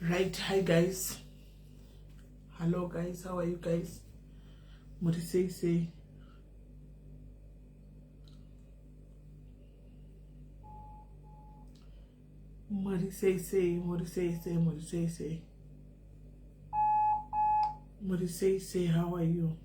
Right, hi guys. Hello guys, how are you guys? Muri sei sei? Muri sei sei, muri sei sei, muri sei sei. Muri sei sei, how are you?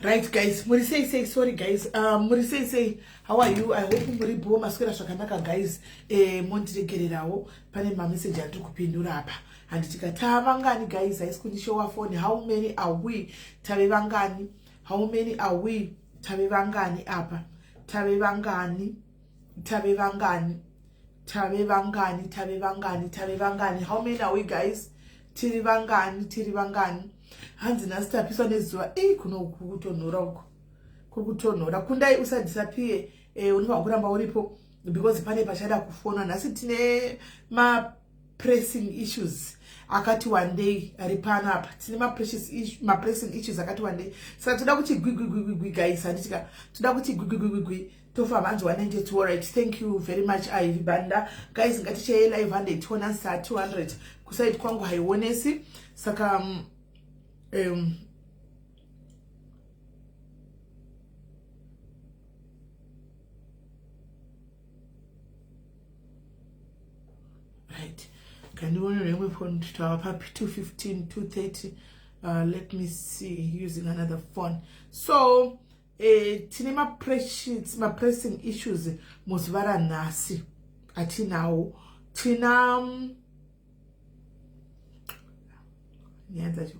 Right guys, muri sei sei? Sorry guys, muri sei sei? How are you? I hope muri bho, maswera zvakanaka guys. Mondiregererawo, pane mameseji andiri kupindura apa. Handitika tavangani guys? Haisi kundishowa phone. How many are we? Tave vangani? How many are we? Tave vangani apa? Tave vangani? Tave vangani? Tave vangani? Tave vangani? Tave vangani? How many are we guys? Tiri vangani? Tiri vangani? Hanzi nhasi tapiswa nezuva. Ii, kuno kutonhora uko, kuri kutonhora. Kundai, usadisappear, unofanira kuramba uripo because pane pachada kufonwa nhasi. Tine mapressing issues akati wandei ari panapa. Tine mapressing issues akati wandei, saka toda kuti gwigwigwigwigwi guys, handitika? Toda kuti gwigwigwigwigwi, tofamba. Hanzi 192. Right, thank you very much, Ivy Banda. Guys, ngaticheye live 181 sa 200. Kuside kwangu haionesi, saka right, kandione rimwe phone kuti tava papi. 215, 230. Let me see using another phone. So tine mapressing issues muzuva ranhasi atinawo. Tina nyaya dzacho.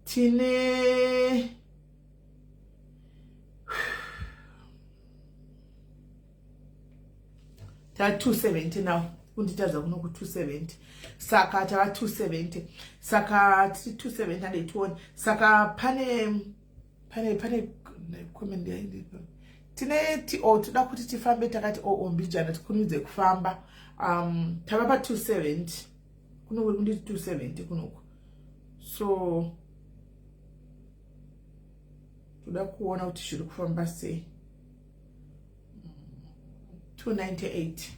Tine ta 270 now, kunditadza kuno ku270, saka tava 270, saka tiri 270 and saka pane comment tine ti o toda kuti tifambe takati oo mbijana, tikurumidze kufamba. Tava pa270 kuno, kuri kunditi 270 kunoku, so toda kuona kuti zviri kufamba sei. 298,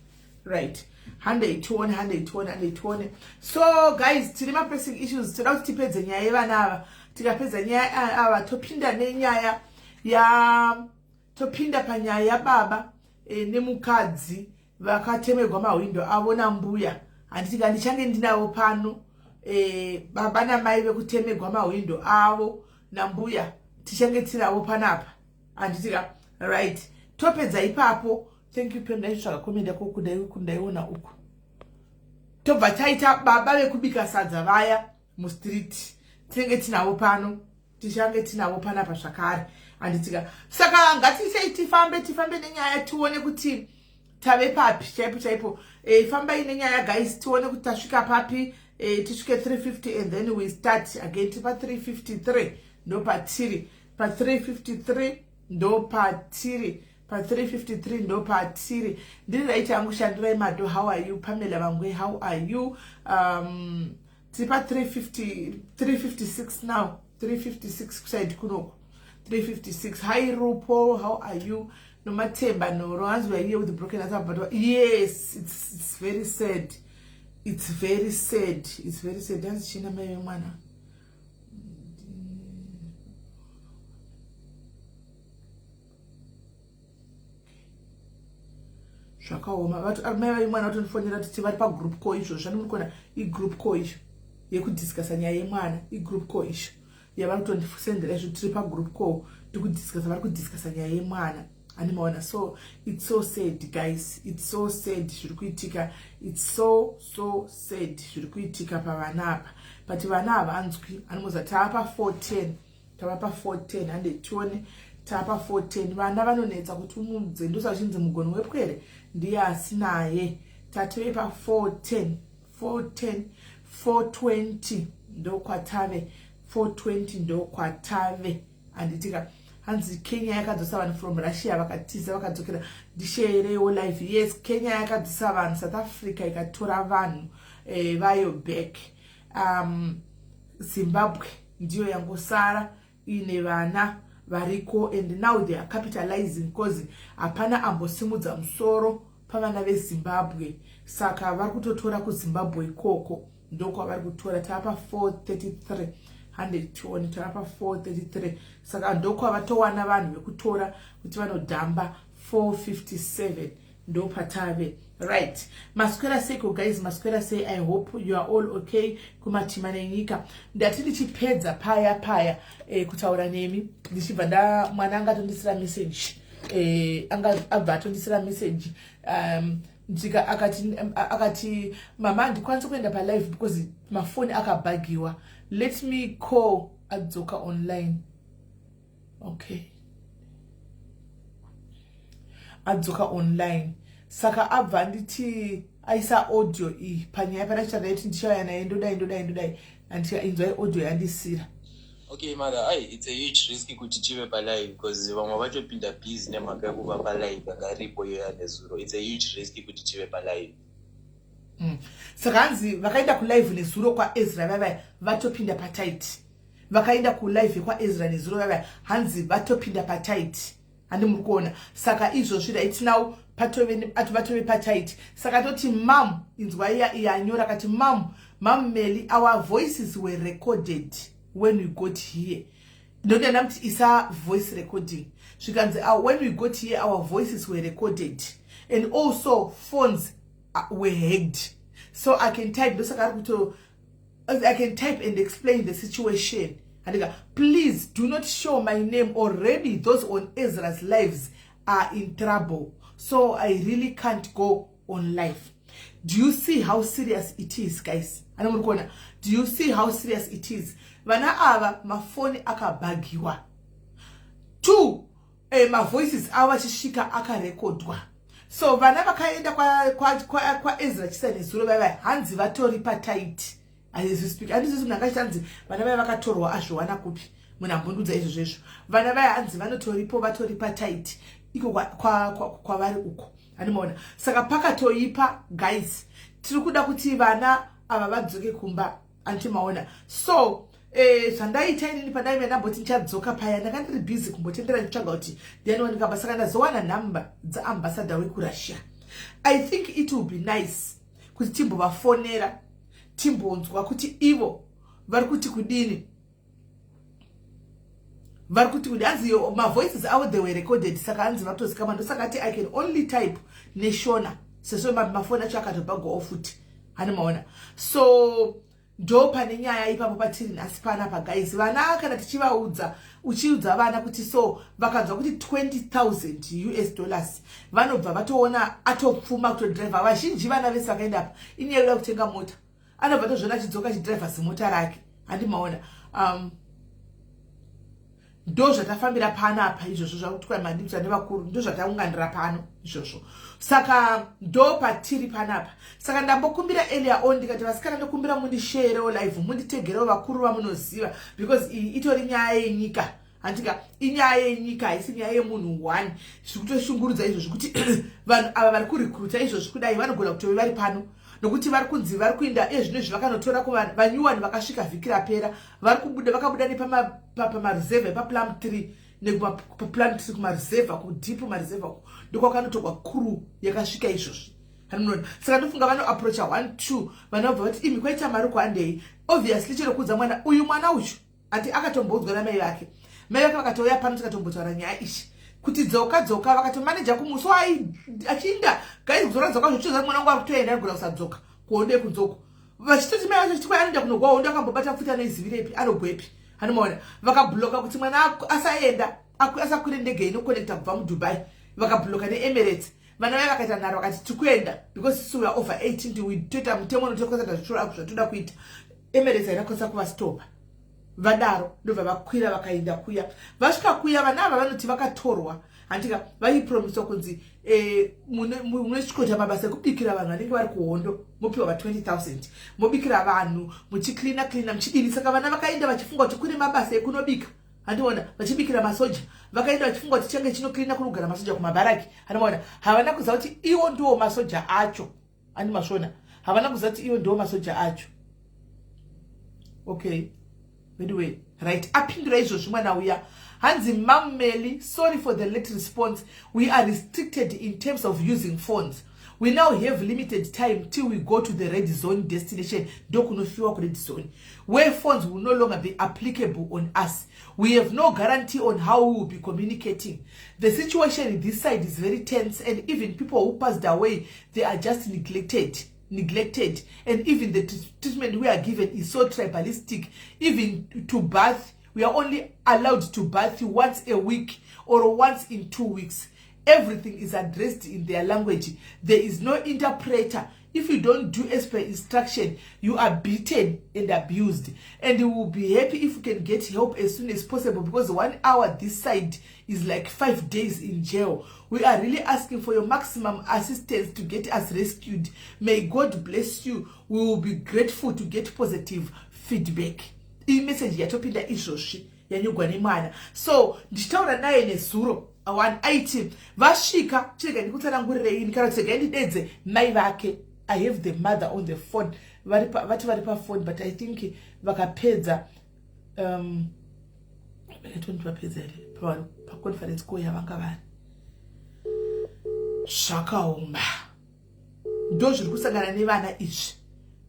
right, 181, 181, 181. So guys, tine mapressing issues. Toda kuti tipedze nyaya yevana ava. Tikapedza nyaya ava, topinda nenyaya ya topinda panyaya yababa nemukadzi vakatemegwa mahwindo avo nambuya, handitika? Ndichange ndinavo pano, baba namai vekutemegwa mahwindo avo nambuya, tichange tinavo panapa, handitika? Right, topedza ipapo. Thank you, Pem. Ndaitsvaga comment yako, kundaiona uku. Tobva taita baba vekubika sadza vaya mustreet, tinenge tinavo pano, tichange tinavo panapa zvakare, handitika? Saka ngatisei tifambe, tifambe nenyaya, tione kuti tave papi chaipo chaipo. Fambai nenyaya guys, tione kuti tasvika papi. Tisvike 350 and then we start again. Tiri pa353, ndo patiri pa353, ndo patiri pa353, ndo patiri. Ndiri right yangu. Shandirai Mado, how are you? Pamela Vangwe, how are you? Tiri pa 350 356 now. 356 kuside kunoku. 356. Hi Rupo, how are you? Nomathemba Noro, hanzi we are here with the broken heart, but yes, it's very sad. It's very sad. It's very sad. Hanzi china mai vemwana. Zvakaoma. Mai vemwana vatondifonera kuti vari pagroup call izvozvo. Zvani muri kuona igroup call izvo yekudiscussa nyaya yemwana, igroup call izvo yavari kutondisendera izvo. Tiri pagroup call tikudiscussa, vari kudiscussa nyaya yemwana, animaona. So it's so sad, guys, it's so sad zviri kuitika. It's so so sad zviri kuitika pavana apa, but vana havanzwi. Animoza taapa 410, tava pa410, hande tione, tapa 410. Vana vanonetsa kuti umudze, ndosachinzi mugoni wepwere ndiye asinaye. Tatove pa410, 410, 420 ndokwatave, 420 ndokwatave, handitika? Hanzi Kenya yakadzosa vanhu from Russia vakatiza vakadzokera. Ndisherewo live. Yes, Kenya yakadzosa vanhu, South Africa ikatora vanhu vayo back. Zimbabwe ndiyo yangosara ine vana variko, and now they are capitalizing because hapana ambosimudza musoro pavana veZimbabwe, saka vari kutotora kuZimbabwe ikoko, ndokwavari kutora. Tava pa433, 120, tava pa433, saka ndokwavatowana vanhu vekutora kuti vanodhamba. 457 ndopatave. Right, maswera seiko guys? Maswera sei? I hope you are all okay kumatima nenyika. Ndati ndichipedza paya paya kutaura nemi, ndichibva nda mwana anga atondisira message, anga abva atondisira message, ndika akati, "Mama, handikwanisi kuenda palive because mafoni akabhagiwa. Let me call adzoka online." Okay, adzoka online, saka abva anditi aisa audio iyi panyaya pandachitaura kuti ndichauya naye, ndodai, ndodai, ndodai. Anditi inzwai audio yandisira. Okay mother, ai, it's a huge risk kuti tive palive because vamwe vachopinda busy nemhaka yekuva palive yakaripo iyo yanezuro. It's a huge risk kuti tive palive. Saka hanzi vakaenda kulive nezuro kwaEzra vavaya vatopinda patight. Vakaenda kulive kwaEzra nezuro vavaya, hanzi vatopinda patight, handi muri kuona? Saka izvozvi right now vatove patight. Saka toti mam, inzwa iya iyanyora kati, Mam Meli, our voices were recorded when we got here." Ndoda ndamuti isa voice recording. Zvikanzi, "When we got here, our voices were recorded and also phones were hacked, so I can type." Ndosaka ari kuto, "I can type and explain the situation." Andika, "Please do not show my name. Already those on Ezra's lives are in trouble, so I really can't go on live." Do you see how serious it is, guys? Ana muri kuona? Do you see how serious it is? Vana ava mafoni akabhagiwa, two, mavoices avo vachisvika akarekodwa. So vana vakaenda kwaEzra kwa Chisa nezuro vaiva, hanzi vatori patight as we speak. Handizvisi munhu angachiti hanzi vana vaya vakatorwa azviwana kupi? Munhu ambondudza izvozvo izvo. Vana vaya hanzi vanotoripo, vatori patight iko kwavari uko, handimaona? Saka pakatoipa, guys. Tiri kuda kuti vana ava vadzoke kumba, andimaona? So zvandaita inini pandaive ndamboti ndichadzoka paya, ndanga ndiri busy kumbotendera ndichitsvaga kuti ndianowanikamba. Saka ndazowana nhamba dzaambassador wekuRussia. I think it will be nice kuti timbovafonera, timbonzwa kuti ivo vari kuti kudini, vari kuti kudi. Hanzi mavoices avo, they were recorded, saka hanzi vatozikama. Ndosaka ti, "I can only type neShona," sezvo mafoni acho akatobhagwawo futi, hani maona? So ndo pane nyaya ipapo patiri nhasi panapa, guys. Vana kana tichivaudza, uchiudza vana kuti so, vakanzwa kuti 20,000 US dollars, vanobva vatoona atopfuma kutodhiraivha. Vazhinji vana vese vakaenda apa inyaya yekuda kutenga mota, anobva tozviona achidzoka achidhiraivha zimota rake, handimaona? Ndo zvatafambira panapa izvozvo zvakutwa mandibisa nevakuru, ndo zvataunganira pano izvozvo. Saka ndo patiri panapa. Saka ndambokumbira earlier on, ndikati, "Vasikana, ndokumbira mundisharewo live, munditegerewo vakuru vamunoziva," because iyi itori nyaya yenyika, handika? Inyaya yenyika, haisi nyaya yemunhu one. Zviri kutoshungurudza izvozvi kuti vanhu ava vari kurecruita izvozvi kudai vanogona kutove vari pano. Nokuti vari kunzi vari kuinda ezvino izvi, vakanotora kuvanyuwani vakasvika vhiki rapera. Vari kubuda, vakabuda nepamaruzevha epaPlumtree, nekupaPlumtree kumaruzevha, kudeep maruzevha uko ndokwakanotorwa crew yakasvika izvozvi. Anoona, saka ndofunga vanoapproacha one two, vana vabva vati, "Imi, kwaita mari kuhandei." Obviously chero kuudza mwana uyu, mwana uyu ati akatomboudzwa namai vake. Mai vake vakatouya pano, tikatombotaura nyaya ichi kuti dzoka, dzoka. Vakatomaneja kumusi achiinda. Guys, kuzoratidza kwazvo chizoa mwana wangu ari kutoenda, anogona kusadzoka kuonde kunzoko. Vachitoti mai vacho chiti anoenda kunogwa hondo, akambobata pfuti, anoizivirepi, anogwepi? Anomaona vakabloka kuti mwana asaenda, asakwire ndege inokonekta kubva muDubai. Vakabloka neEmirates. Vana vaya vakaita nharo, vakati tikuenda because isu we are over 18, toita mutemo unotokosa zvatoda kuita. Emirates haina kukwanisa kuvastopa. Vadaro ndobva vakwira, vakaenda kuya. Vasvika kuya, vana ava vanoti vakatorwa, handika vaipromiswa kunzi munochikota mabasa ekubikira vanhu vanenge vari kuhondo, mopiwa va 20 000, mobikira vanhu, muchiklina klina, muchidini. Saka vana vakaenda vachifunga kuti kune mabasa ekunobika, handiona, vachibikira masoja. Vakaenda vachifunga kuti change chinoklina, kuri kugara masoja kumabharaki, handimaona. Havana kuziva kuti iwo ndiwo masoja acho. Andi masvona, havana kuziva kuti iwo ndiwo masoja acho. Okay, anyway, right, apindura izvozvi mwana uya. Hanzi, "Mam Meli, sorry for the late response. We are restricted in terms of using phones. We now have limited time till we go to the red zone destination," ndokunofiwa kured zone, "where phones will no longer be applicable on us. We have no guarantee on how we will be communicating. The situation in this side is very tense, and even people who passed away, they are just neglected, and even the treatment we are given is so tribalistic. Even to bath, we are only allowed to bath once a week or once in 2 weeks. Everything is addressed in their language. There is no interpreter. If you don't do as per instruction, you are beaten and abused. And we will be happy if you can get help as soon as possible, because one hour this side is like 5 days in jail. We are really asking for your maximum assistance to get us rescued. May God bless you. We will be grateful to get positive feedback." Iyi meseji yatopinda izvozvi, yanyogwa nemwana. So ndichitaura naye nezuro one aiti vasvika. Chirega ndikutsanangurirei, kana kuti regai ndidedze mai vake. I have the mother on the phone. Vati vari pafone, but I think vakapedza, vapedza here paconference call yavanga vari. Zvakaoma, ndo zviri kusangana nevana izvi.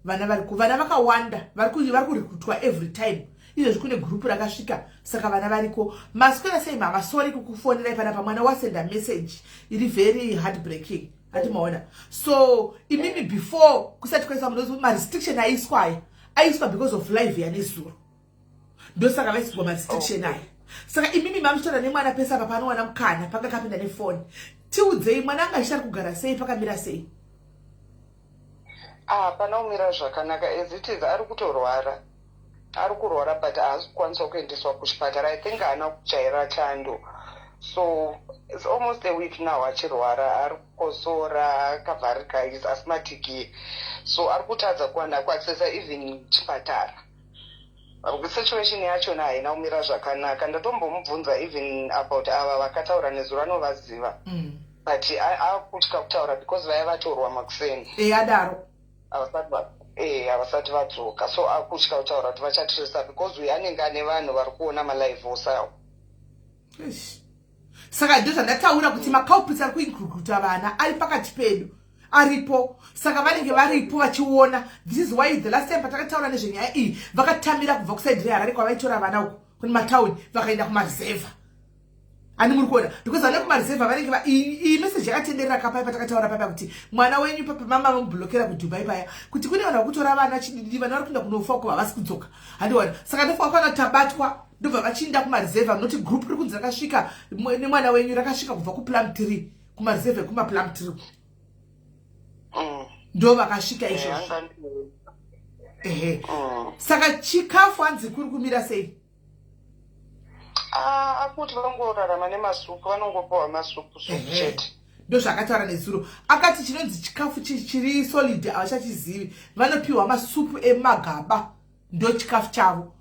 Vana vari, vana vakawanda vari kurekrutwa every time. Izvezvi kune gurupu rakasvika, saka vana variko. Maswera sei, mama? Sorry kukufonerai panapa. Mwana wasenda message iri very heartbreaking, hati maona. So imimi, before kusati kwaiswa munozi marestriction aiswa aya, aiswa because of live yanezuro, ndosaka vaisirwa marestriction aya. Saka imimi mamuchitaura nemwana pese apa panowana mukana, panga kapinda nefoni. Tiudzei, mwana anga achichari kugara sei, pakamira sei? Ah, panaumira zvakanaka. As it is, ari kutorwara, ari kurwara, but haasi kukwanisa kuendeswa kuchipatara. I think haana kujaira chando, so it's almost a week now achirwara. Ari kukosora, akavharika, is asthmatic, so ari kutadza kuwana kuaccessa even chipatara. Situation yachona haina kumira zvakanaka. Ndatombomubvunza even about ava vakataura nezuro, anovaziva, but akutya kutaura because vaya vatorwa makuseni. E, adaro. Havasati vadzoka, so akutya kutaura kuti vachatirisa because uyu anenge ane vanhu vari kuona malive osawo. Saka ndo zvandataura kuti maculprits ari kuincluta vana ari pakati pedu, aripo. Saka vanenge varipo vachiona. This is why the last time patakataura nezvenyaya iyi, vakatamira kubva kuside reHarare kwavaitora vana uko kune matauni, vakaenda kumareserva. Ani muri kuona, because vana kumareserva vanenge iyi meseji yakatenderera kapai patakataura papa kuti mwana wenyu papa mama vamublokera kuDubai paya, kuti kune vanhu vakutora vana chididi, vana vari kuenda kunofa uko, havasi kudzoka, handiona. Saka ndofunga kwana tabatwa, ndobva vachiinda kumareserva. Noti group riri kunzi rakasvika nemwana wenyu rakasvika kubva kuPlumtree, kumareserva ekumaPlumtree. Ndo vakasvika izvozvo, ehe. Saka chikafu hanzi kuri kumira sei? Ah, akuti vangorarama nemasupu, vanongopiwa masupu supu chete. Ndo zvakataura nezuro. Akati chinonzi chikafu chiri solid havachachizivi, vanopiwa masupu emagaba, ndo chikafu chavo.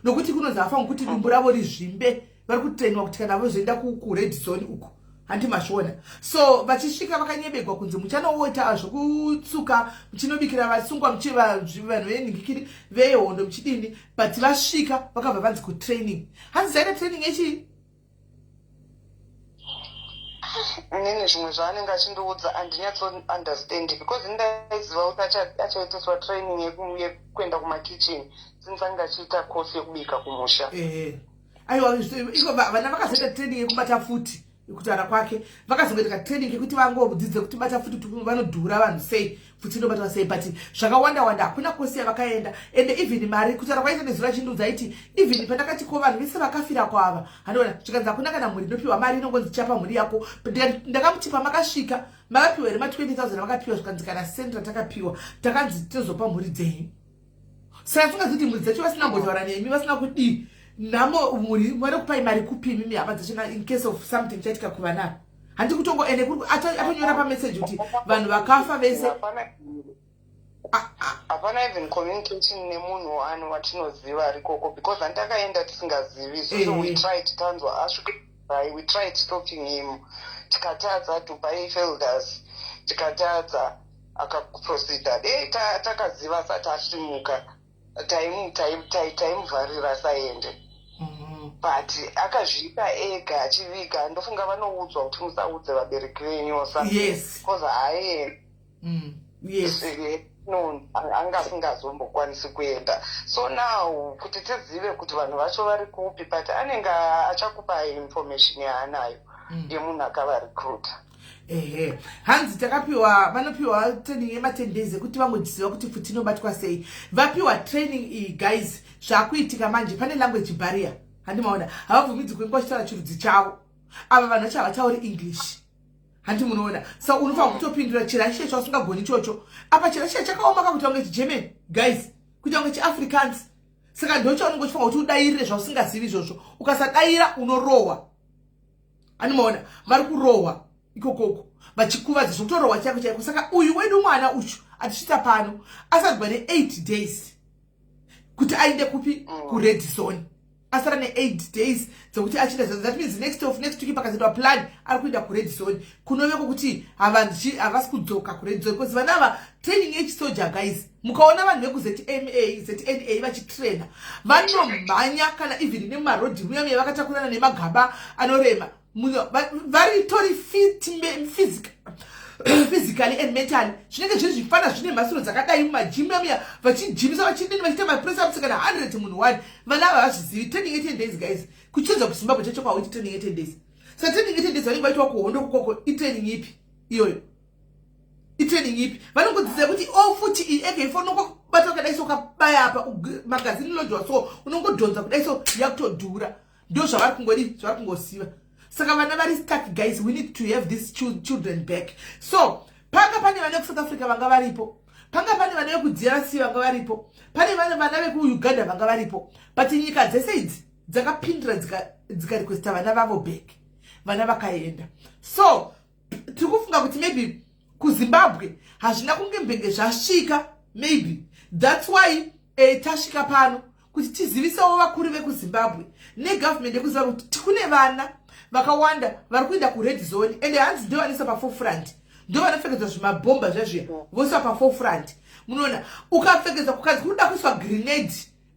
Nokuti kunonzi havafaniri kuti dumbu ravo rizvimbe. Vari kutrainwa kuti kana vozoenda kured zone uku, Handi mazviona? So vachisvika vakanyebegwa kunzi muchanoita zvokutsuka, muchinobikira vasungwa, vanhu venhingikiri vehondo, muchidini. But vasvika vakabva vanzi kutraining. Hanzi zaita training yechii? Inini zvimwe zvaanenge achindiudza handinyatso understand, because ndaiziva kuti achaitiswa training yekuenda kumakitchen, since ange achiita course yekubika kumusha. Ehe, aiwa, iko vana vakazoita training yekubata futi. Kutaura kwake, vakazongoita training yekuti vangodzidze kuti bata futi, kuti vanodhura vanhu sei, futi inobatwa sei. But zvakawanda wanda, hakuna course yavakaenda. Ende even mari, kutaura kwaita nezuva achindiudza, aiti even pandakati, "Ko vanhu vese vakafira kwava?" Handiona, zvikanzi hakuna kana mhuri inopiwa mari, inongonzi chapa mhuri yako. Ndakamuti, "Pamakasvika makapiwa here ma20 000 vakapiwa?" Zvikanzi, "Kana sendi ratakapiwa, takanzi tozopa mhuri dzenyu." Saka tingazi kuti mhuri dzacho vasina kumbotaura nemi, vasina kudii nhamo, mhuri vari kupai mari kupi imimi hama dzachona, in case of something chaitika kuvana? Handi kutongo ende atonyora pameseji kuti vanhu vakafa vese. Hapana even communication nemunhu ano watinoziva arikoko, because handakaenda tisingazivi. So we tried, tanzwa asvike Dubai, we tried stopping him, tikatadza. Dubai failed us, tikatadza, akaproceeda. Dei takaziva asati asimuka, taimuvharira asaende. But akazviita ega achiviga. Ndofunga vanoudzwa kuti musaudze vabereki venyu osa because haaendi. No, anga asingazombokwanisi kuenda. So now kuti tizive kuti vanhu vacho vari kupi, but anenge achakupa information yaanayo yemunhu akavarecruita. Ehe, hanzi takapiwa, vanopiwa training yema10 days ekuti vangoziva kuti futi inobatwa sei. Vapiwa training iyi, guys, zvaakuitika manje, pane language barrier. Handimaona, havabvumidzi kuinge vachitaura chirudzi chavo. Ava vanhu vacho havatauri English, handi munoona? So unofanira kutopindura chiRussia chausingagoni ichocho. Apa chiRussia chakaoma kakuita kunge chiGerman, guys, kuita kunge chiAfrikaans. Saka ndochaunenge uchifanira kuti udayirire zvausingazivi izvozvo. Ukasadayira unorohwa. Animaona, vari kurohwa ikokoko, vachikuvadza zvokutorohwa chaiko chaiko. Saka uyu wedu mwana uchu atisvitsa pano asadzwa ne8 days kuti aende kupi? Kured zone. Asara ne8 days dzekuti achienda. That means next of next week pakazoitwa plan, ari kuenda kured zone, kunove kwokuti havasi kudzoka kured zone, because vana ava training yechisoja, guys, mukaona vanhu vekuZMA, ZNA vachitraina, vanomhanya kana even nemumarodhi muya muya vakatakurana nemagaba anorema. Vari tori fit physically and mentally. Zvinenge zviri zvifana zvine mhasuro dzakadai, mumagym muya vachijimisa, vachidini, vachiita mapress-ups kana 100 munhu one. Vana ava vazvizivi. Training ye10 days, guys, kuchiedza kuZimbabwe chacho kwauiti training ye10 days. Saka training ye10 days vanenge vaitwa kuhondo kukoko, itraining ipi iyoyo? Itraining ipi? Vanongodzidza kuti o futi iyi AK4 unongobata kudai so, ukabaya apa magazini inodyiwa, so unongodhonza kudai, so yakutodhura. Ndo zvavari kungodi, zvavari kungosiva. Saka vana vari stuck, guys. We need to have these children back. So panga pane vana vekuSouth Africa vanga varipo, panga pane vana vekuDRC vanga varipo, pane vana vekuUganda vanga varipo, but nyika dzese idzi dzakapindura dzikarequesta vana vavo back. Vana vakaenda. So tiri kufunga kuti maybe kuZimbabwe hazvina kunge mbenge zvasvika. Maybe that's why tasvika pano kuti tizivisewo vakuru vekuZimbabwe negovernment yekuZimbabwe kuti kune vana vakawanda vari kuenda kured zone. Ende hanzi ndo vanoisa paforefront, ndo vanopfekedzwa zvimabhomba zvazviya, voiswa paforefront. Munoona, ukapfekedzwa kukanzi kunoda kuiswa grenade,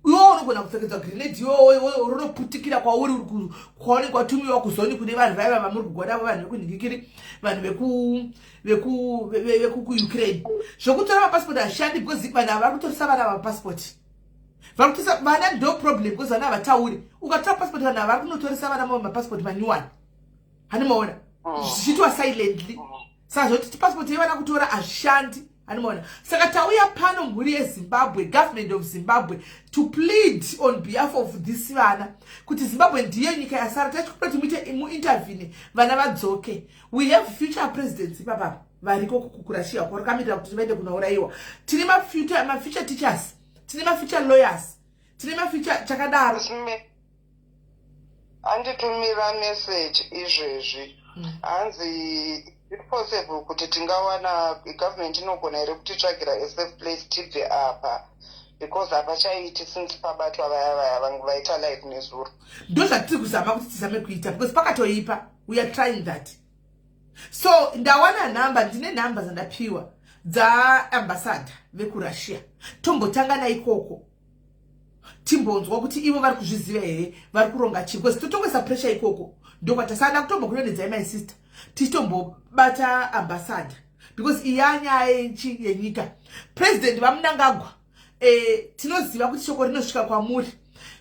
iwo unogona kupfekedzwa grenade iwowo, rinoputikira kwauri kwaunenge watumiwa kuzoni kune vanhu vaiva vamuri kugwa navo, vanhu vekunhingikiri, vanhu vekuUkraine. Zvokutora mapasipoti hazvishandi, because vanhu ava vari kutoresa vana vamapasipoti. Vari kutoresa vana, ndo problem, because vana havatauri. Ukatora pasipoti, vanhu ava vari kunotoresa vana mamwe mapasipoti manyuwani. Hanimaona, zvichiitwa silently. Saka zvoti pasipoti yevana kutora hazvishandi. Hanimaona? Saka tauya pano, mhuri yeZimbabwe, government of Zimbabwe, to plead on behalf of this vana, kuti Zimbabwe ndiyo nyika yasara. Tachikuda kuti muite muintervene, vana vadzoke. We have future presidents ipapapa variko kuRussia kwarikamirira kuti vaende kunourayiwa. Tine mafuture teachers, tine mafuture lawyers, tine mafuture chakadaro. Anditumira message izvezvi. Hanzi, "It possible kuti tingawana, government inogona here kutitsvagira a safe place tibve apa, because hapachaiti since pabatwa vaya vaya vangu vaita live nezuro?" Ndo zvatiri kuzama kuti tizame kuita, because pakatoipa. We are trying that. So ndawana nhamba, ndine nhamba dzandapiwa dzaambassador vekuRussia. Tombotanga naikoko, timbonzwa kuti ivo vari kuzviziva here, vari kuronga chii, because totongoisa pressure ikoko. Ndokwatasada kutombokunonedzai, my sister, tichitombobata ambassador, because iya nyaya yechi yenyika. President vaMnangagwa, tinoziva kuti shoko rinosvika kwamuri.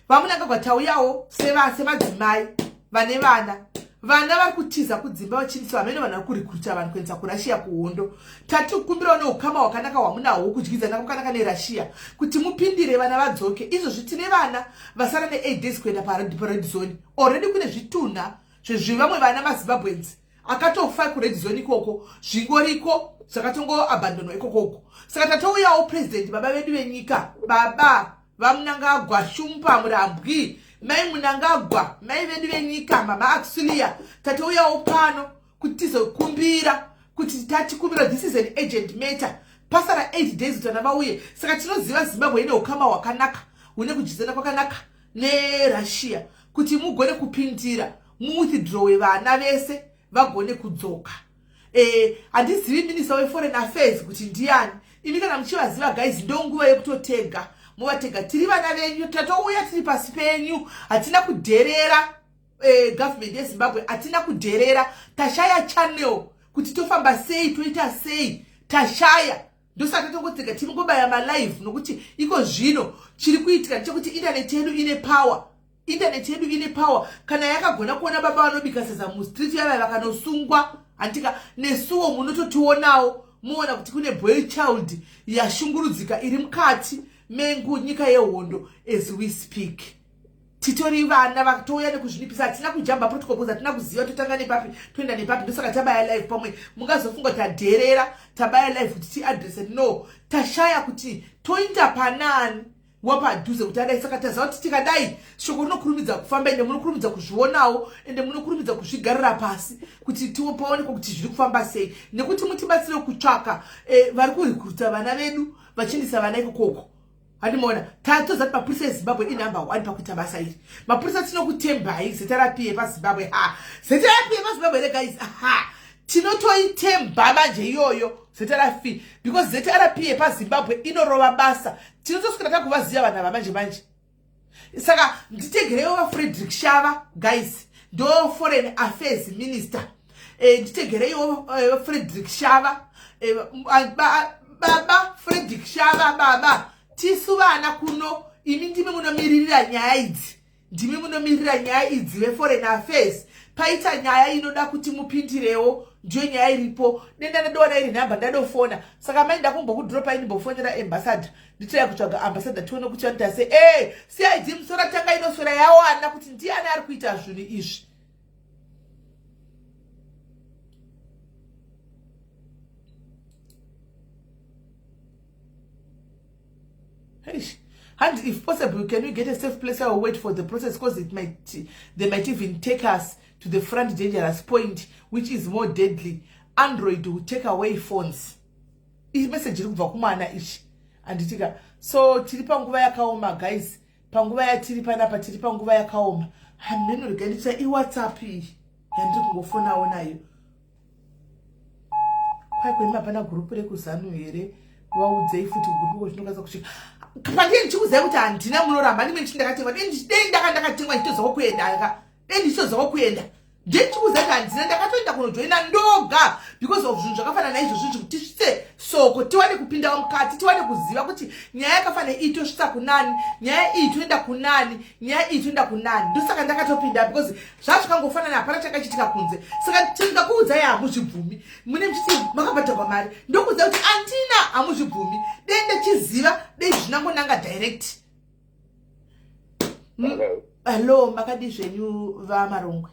VaMnangagwa, tauyawo semadzimai vane vana. Vana vari kutiza kudzimba vachiindiswa hamene vanhu vari kurecruita vanhu kuendesa kuRussia kuhondo. Tati kukumbirawo neukama hwakanaka hwamunahwo, kudyidzana kwakanaka neRussia, kuti mupindire vana vadzoke. Izvozvi tine vana vasara ne8 days kuenda pared zone. Already kune zvitunha zvezvevamwe vana maZimbabweans akatofa kured zone ikoko, zvingoriko zvakatongoabandonwa ikokoko. Saka tatouyawo, President, baba vedu venyika, baba vaMnangagwa, Shumba Murambwi, mai Mnangagwa, mai vedu venyika, mama Auxilia, tatouyawo pano kuti tizokumbira, kuti tatikumbira. This is an urgent matter. Pasara 8 days kuti vana vauye. Saka tinoziva Zimbabwe ine ukama hwakanaka, hune kudyidzana kwakanaka neRussia, kuti mugone kupindira, muwithdrawe vana vese vagone kudzoka. Handizivi minister weforeign affairs kuti ndiani. Imi kana muchivaziva, guys, ndonguva yekutotega muvatega. Tiri vana venyu, tatouya tiri pasi penyu. Hatina kudherera government yeZimbabwe, hatina kudherera. Tashaya channel kuti tofamba sei, toita sei, tashaya. Ndosaka tatongotega tingobaya malive, nokuti iko zvino chiri kuitika ndechekuti internet yedu ine power, internet yedu ine power. Kana yakagona kuona baba vanobika sadza mustreet yavaya vakanosungwa, handika nesuwo munototionawo, muona kuti kune boy child yashungurudzika iri mukati mengunyika yehondo. As we speak, titori vana vatouya nekuzvinipisa. Hatina kujamba protocol because hatina kuziva totanga nepapi, toenda nepapi. Ndosaka tabaya live. Pamwe mungazofunga tadherera, tabaya live kuti tiaddresse. No, tashaya kuti toinda panani wapadhuze kuti adai. Saka taziva kuti tikadai shoko rinokurumidza kufamba, ende munokurumidza kuzvionawo, ende munokurumidza kuzvigarira pasi kuti paonekwa kuti zviri kufamba sei, nekuti mutibatsire kutsvaka vari kurecruita vana vedu vachiindisa vana ikokoko. Handimaona tatoziva kuti mapurisa eZimbabwe inumber one pakuita basa iri. Mapurisa, tinokutembai. ZRP yepaZimbabwe, ha, ZRP yepaZimbabwe here, guys? Ha, tinotoitemba manje iyoyo ZRP, because ZRP yepaZimbabwe inorova basa. Tinotoswera takuvaziva vanhu ava manje manje. Saka nditegereiwo vaFrederick Shava, guys, ndo foreign affairs minister. Nditegereiwo Frederick Shava, baba Frederick Shava. Baba, tisu vana kuno, imi ndimi munomiririra nyaya idzi, ndimi munomiririra nyaya idzi veforeign affairs. Paita nyaya inoda kuti mupindirewo, ndiyo nyaya iripo. Denda ndadowana iri nhamba, ndadofona. Saka mai, ndakumbokudropa, indimbofonera ambassador, nditira kutsvaga ambassador, tione kuti vanoita sei. CID musora tanga inoswera yawana kuti ndiani ari kuita zvinhu izvi. Eish. And if possible, can we get a safe place while we wait for the process? Because it might, they might even take us to the front dangerous point, which is more deadly. Android will take away phones. Message iri kubva kumwana ichi, handitika? So tiri panguva yakaoma, guys. Panguva yatiri panapa, tiri panguva yakaoma. Hameno, regai ndichita iWhatsApp iyi yandiri kungofonawo nayo. Kwai kwemi hapana gurupu rekuZANU here? Vaudzei futi kugurupu zvinokwanisa kusvika pandii. Ndichikuzai kuti handina, munoramba. Ndimwe ndichi ndakatengwa, dei ndaka ndakatengwa ndichitozawo kuenda ka, dei ndichitozawo kuenda. Ndechikuziva kuti handina, ndakatoenda kunojoina ndoga because of zvinhu zvakafanana naizvozvo izvi, kuti tisvitse soko, tiwane kupindawo mukati, tiwane kuziva kuti nyaya yakafanana iyi tosvitsa kunani, nyaya iyi toenda kunani, nyaya iyi toenda kunani. Ndosaka ndakatopinda, because zvazvikangofanana, hapana chakachitika kunze. Saka tingakuudzai, hamuzvibvumi. Mune muchiti makabhadharwa mari, ndokuudza kuti andina, hamuzvibvumi. Dei ndachiziva, dei zvinangonanga direct. Hello, makadi zvenyu, vaMarongwe?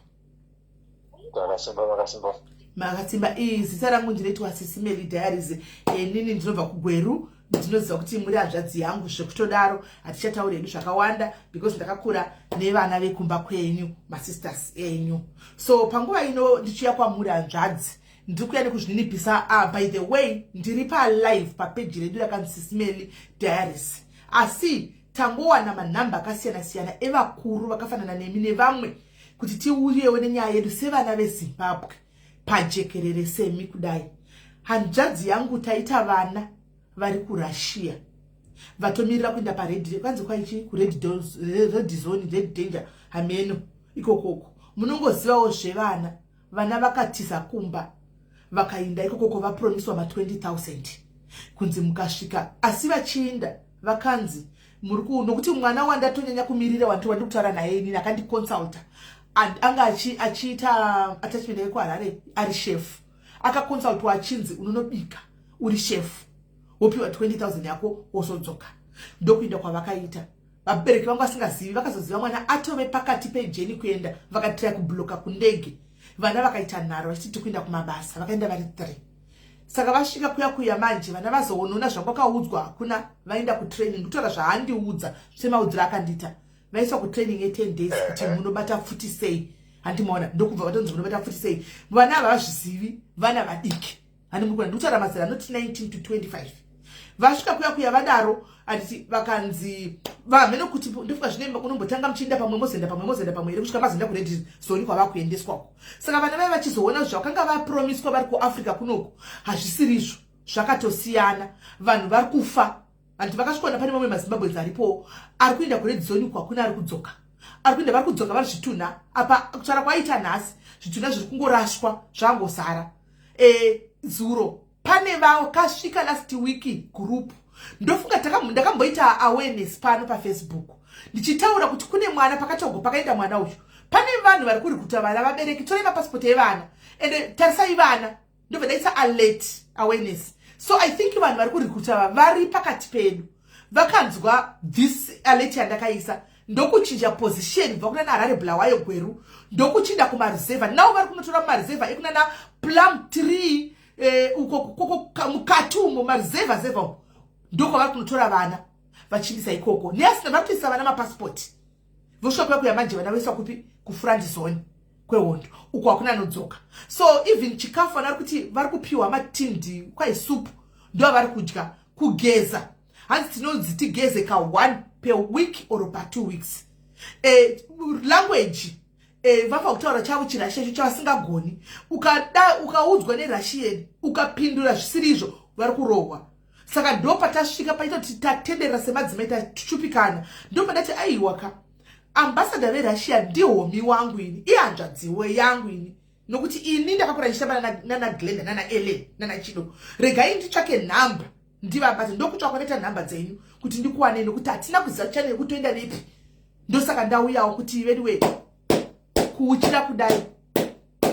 Takasimba, makasimba? Makasimba. Zita rangu ndinoitwa Sisimeli Diaries. Nini ndinobva kuGweru. Ndinoziva kuti muri hanzvadzi yangu, zvekutodaro hatichatauri hedu zvakawanda, because ndakakura nevana vekumba kwenyu, masisters enyu. So panguva ino ndichiuya kwamuri, hanzvadzi, ndiri kuya nekuzvininipisa. By the way, ndiri palive papeji redu rakanzi Sisimeli Diaries, asi tangowana manhamba akasiyana-siyana evakuru vakafanana nemi nevamwe kuti tiuyewo nenyaya yedu sevana veZimbabwe. Pajekerere semi kudai, hanzvadzi yangu, taita vana vari kuRussia vatomirira kuenda pared, kwanzi kwaichi kured zone, red danger, hameno ikokoko. Munongozivawo zvevana. Vana vakatiza kumba vakaenda ikokoko, vapromiswa ma20 000 kunzi mukasvika, asi vachiinda vakanzi muri nokuti mwana wandatonyanya kumirira, wandiri kutaura naye inini, akandiconsulta, anga achiita attachment yake kuHarare, ari chef. Akaconsultwa achinzi unonobika uri chef, wopiwa 20 000 yako, wozodzoka. Ndokuinda kwavakaita. Vabereki vangu vasingazivi, vakazoziva mwana atove pakati pejourney kuenda. Vakatira kubloka kundege, vana vakaita nharo vachiti tikuenda kumabasa. Vakaenda vari 3. Saka vasvika kuya kuya manje, vana vazoonona zvakwakaudzwa hakuna. Vaenda kutraining, kutaura zvaandiudza semaudziro akandiita, vaiswa kutraining ye10 days kuti munobata pfuti sei, handimaona? Ndokubva vatonzi munobata pfuti sei. Vana ava vazvizivi, vana vadiki, handimukuna, ndikutaura mazera anoti 19 to 25. Vasvika kuya kuya vadaro, handiti vakanzi vamhene kuti ndofunga zvine unombotanga muchiinda pamwe, mozoenda pamwe, mozoenda pamwe here, kusvika mazoenda kured zone kwavakuendeswako. Saka vana vaiva vachizoona zvakanga vapromiswa vari kuAfrica kunoku hazvisirizvo, zvakatosiyana. Vanhu vari kufa, handiti? Vakasvikaona pane mamwe maZimbabweans aripowo ari kuenda kured zone uku, hakuna ari kudzoka. Ari kuenda, vari kudzoka vari zvitunha. Apa kutaura kwaita nhasi, zvitunha zviri kungorashwa, zvangozara. Zuro pane vakasvika last week group. Ndofunga ndakamboita awareness pano paFacebook ndichitaura kuti kune mwana pakatogo pakaenda mwana uyu, pane vanhu vari kurecruita vana. Vabereki, torai mapasipoti evana ende tarisai vana. Ndobva ndaisa alert awareness. So I think vanhu vari kurecruita vari pakati pedu vakanzwa this alert yandakaisa, ndokuchinja position kubva kuna naHarare, Bulawayo, Gweru, ndokuchinda kumareserva. Navo vari kunotora mumareserva ekunana Plumtree, uko mukati umo, mareserva zeva umo, ndokwavari kunotora vana vachiindisa ikoko. Neasina vari kutoisa vana mapasipoti, vosvika kuya kuya manje, vana voiswa kupi? Kufront zone kwehondo uko, hakuna anodzoka. So even chikafu, vana vari kuti vari kupiwa matindi kwaisupu, ndo vari kudya. Kugeza, hanzi tinonzi tigeze ka1 per week or pa2 weeks. Language, vafa kutaura chavo chiRussia icho chavasingagoni. Ukada ukaudzwa neRussian, ukapindura zvisiri izvo, vari kurohwa. Saka ndo patasvika paita kuti tatenderera semadzimai, tachupikana. Ndo pandati aiwa ka, ambassador veRussia ndihomi wangu ini, ihanzvadziwe yangu ini, nokuti ini ndakakura ndichitamba nana Glenda, nana Ellen, nana Chido. Regai nditsvake nhamba ndivabate. Ndokutsvaka kwakaita nhamba dzenyu kuti ndikuwanei, nokuti hatina kuziva channel yekutoenda nepi. Ndosaka ndauyawo kuti veduwe kuuchira kudai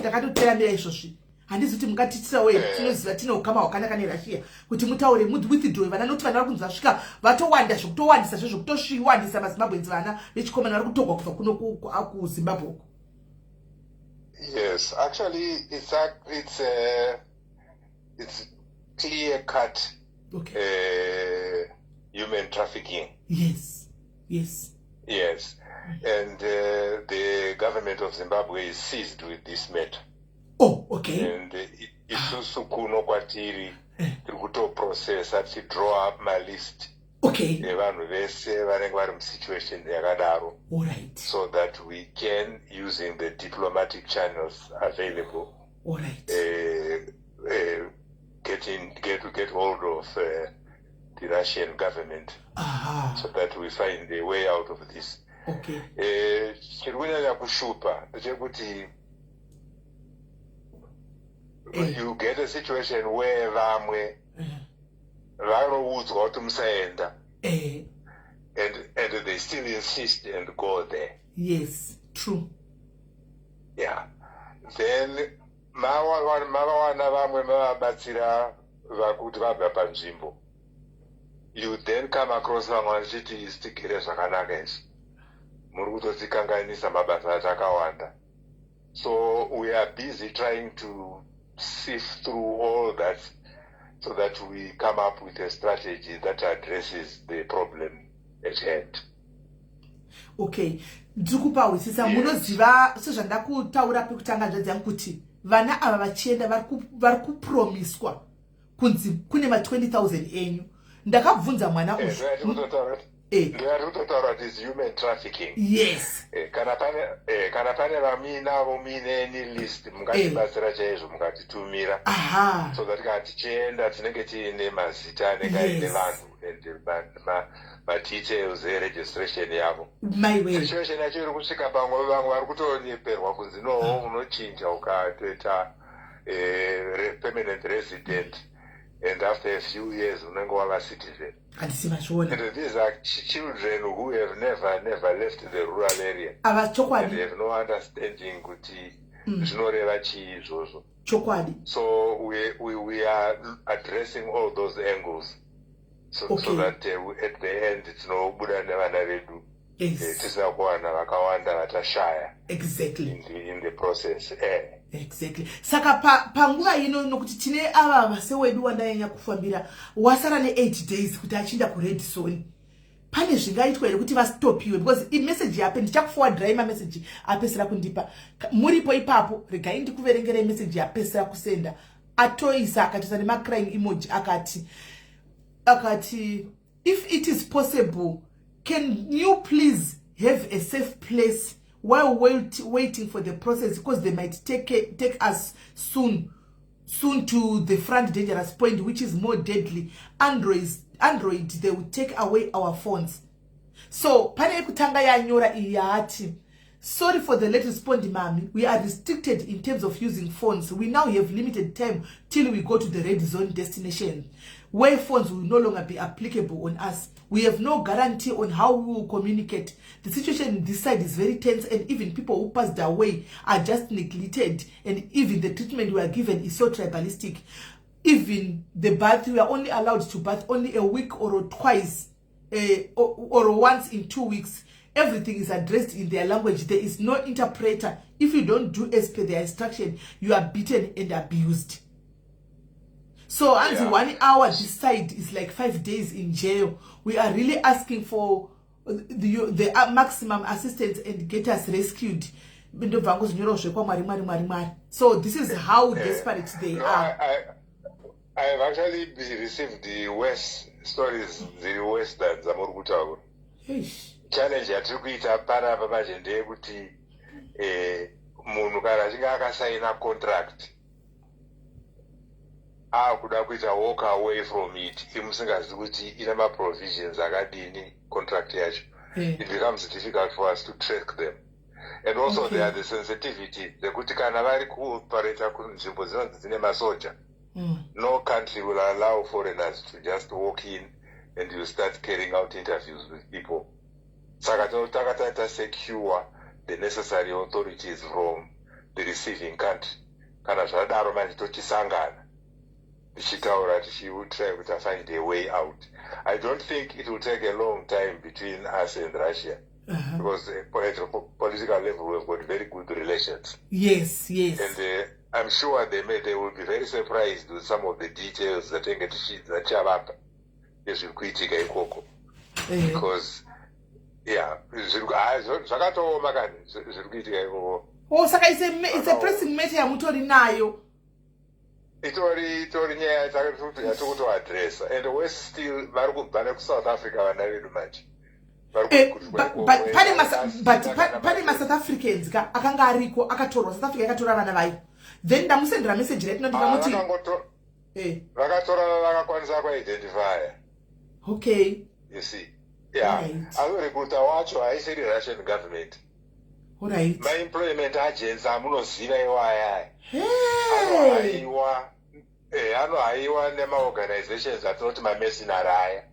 ndakatoteramira izvozvi. Handizi kuti mungatitirawo here? Tinoziva tine ukama hwakanaka neRussia, kuti mutaure withdraw vana, nokuti vana vari kunzi vasvika vatowanda zvekutowandisa, zvezvekutosviwandisa. MaZimbabweans, vana vechikomana vari kutogwa kubva kuno kuZimbabwe uko. Yes, actually, it's clear cut human trafficking. Yes, and the government of Zimbabwe is seized with this matter. And isusu kuno kwatiri tiri kutoprocessa, tichidraw up malist evanhu vese vanenge vari musituation yakadaro, so that we can, using the diplomatic channels available, get hold of the Russian government so that we find a way out of this. Chiri kunyanya kushupa ndechekuti you get a situation where vamwe vanoudzwa kuti musaenda and they still insist and go there. Yes, true. Yeah, then mavawana vamwe, mavabatsira vakuti vabva panzvimbo, you then come across vamwe vachiti isi tigere zvakanaka izvi, muri kutotikanganisa mabasa atakawanda. So we are busy trying to sift through all that so that we come up with a strategy that addresses the problem at hand. Okay, ndiri kupahwisisa. Munoziva, sezvandakutaura pekutanga, nzvadzi yangu, kuti vana ava vachienda vari kupromiswa kunzi kune ma20 000 enyu. Ndakabvunza mwana uyu. Ndinototaura kuti Ndingati kutotaura kuti is human trafficking. Kana pane vamuinavo, muine any list, mungatibatsira chaizvo mukatitumira, so that kana tichienda tinenge tiine mazita anenge aine vanhu and madetails eregistration yavo. Maiwe. Situation yacho iri kusvika pamwe vamwe vari kutonyeperwa kunzi, "No, unochinja ukatoita permanent resident and after a few years unenge wava citizen." Handisi mazviona. And these are children who have never, never left the rural area Ava and have no understanding kuti zvinoreva chii izvozvo. So we are addressing all those angles so that at the end tinobuda nevana vedu tisina kuwana vakawanda vatashaya in the process. Exactly. Saka panguva ino, nokuti tine ava vasewedu wandanyanya kufambira, wasara ne8 days kuti achiinda kured zone, pane zvingaitwa here kuti vastopiwe? Because imeseji yape, ndichakuforwardrai mameseji apesera kundipa. Muripo ipapo, regai ndikuverengerei meseji yapesera kusenda. Atoisa, akatoisa nemacrying emoji, akati, "If it is possible, can you please have a safe place while waiting for the process, because they might take us soon soon to the front dangerous point, which is more deadly. Android, they will take away our phones." So pane yekutanga yanyora iyi yaati, "Sorry for the late respond, mami. We are restricted in terms of using phones. We now have limited time till we go to the red zone destination, where phones will no longer be applicable on us. We have no guarantee on how we will communicate. The situation this side is very tense, and even people who passed away are just neglected, and even the treatment we are given is so tribalistic. Even the bath, we are only allowed to bath only a week or twice or once in 2 weeks. Everything is addressed in their language. There is no interpreter. If you don't do as per their instruction, you are beaten and abused." So anzi, "One hour this side is like 5 days in jail. We are really asking for the maximum assistance and get us rescued." Ndobva ngozvinyorawo zvekwamwari, Mwari, Mwari, Mwari. So this is how desperate they No, are. I have actually received the worst stories, dziri worse than dzamuri kutaura. Eish. Challenge yatiri kuita panapa manje ndeyekuti munhu kana achinge akasaina contract, akuda kuita walk away from it, imusingazivi kuti ine maprovisions akadini contract yacho, it becomes difficult for us to track them. And also there are the sensitivity dzekuti kana vari kuoperata kunzvimbo dzinonzi dzine masoja, no country will allow foreigners to just walk in and you start carrying out interviews with people. Saka tinotanga taita secure the necessary authorities from the receiving country. Kana zvadaro manje tochisangana tichitaura, tichitry kuti find a way out. I don't think it will take a long time between us and Russia because at a political level we've got very good relations and I'm sure they will be very surprised with some of the details dzatinenge dzachavapa nezviri kuitika ikoko, because yeah, zvakatooma kani zviri kuitika ikoko. Oh, saka it's a pressing matter yamutori nayo. Itori nyaya yatiri kutoadressa, and worse still, vari kubva nekuSouth Africa vana vedu manje. Vari kurecruitwa ikoko, But vasina kana pane maSouth Africans ka akanga ariko akatorwa. South Africa yakatora vana vayo. Then ndamusendera message right now, ndikamuti Vakatora vakakwanisa kuidentifya. You see, yeah. Anorecruita wacho haisiri Russian government. Maemployment agents amunoziva iwaya anohaiwa nemaorganizations atinoti mamercenary aya.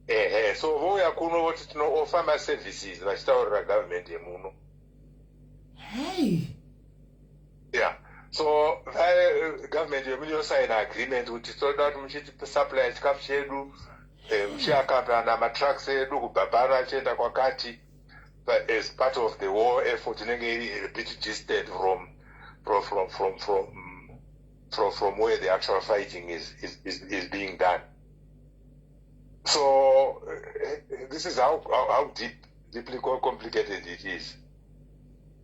Ehe, so vouya kuno voti tinooffer maservices, vachitaurira government yemuno. Yeah, so government yemuno yosaina agreement kuti toda kuti muchitisupply chikafu chedu, muchiakampana matrucks edu kubva pano achienda kwakati, but as part of the war effort inenge iri a bit distant from where the actual fighting is being done. So this is how deeply complicated it is.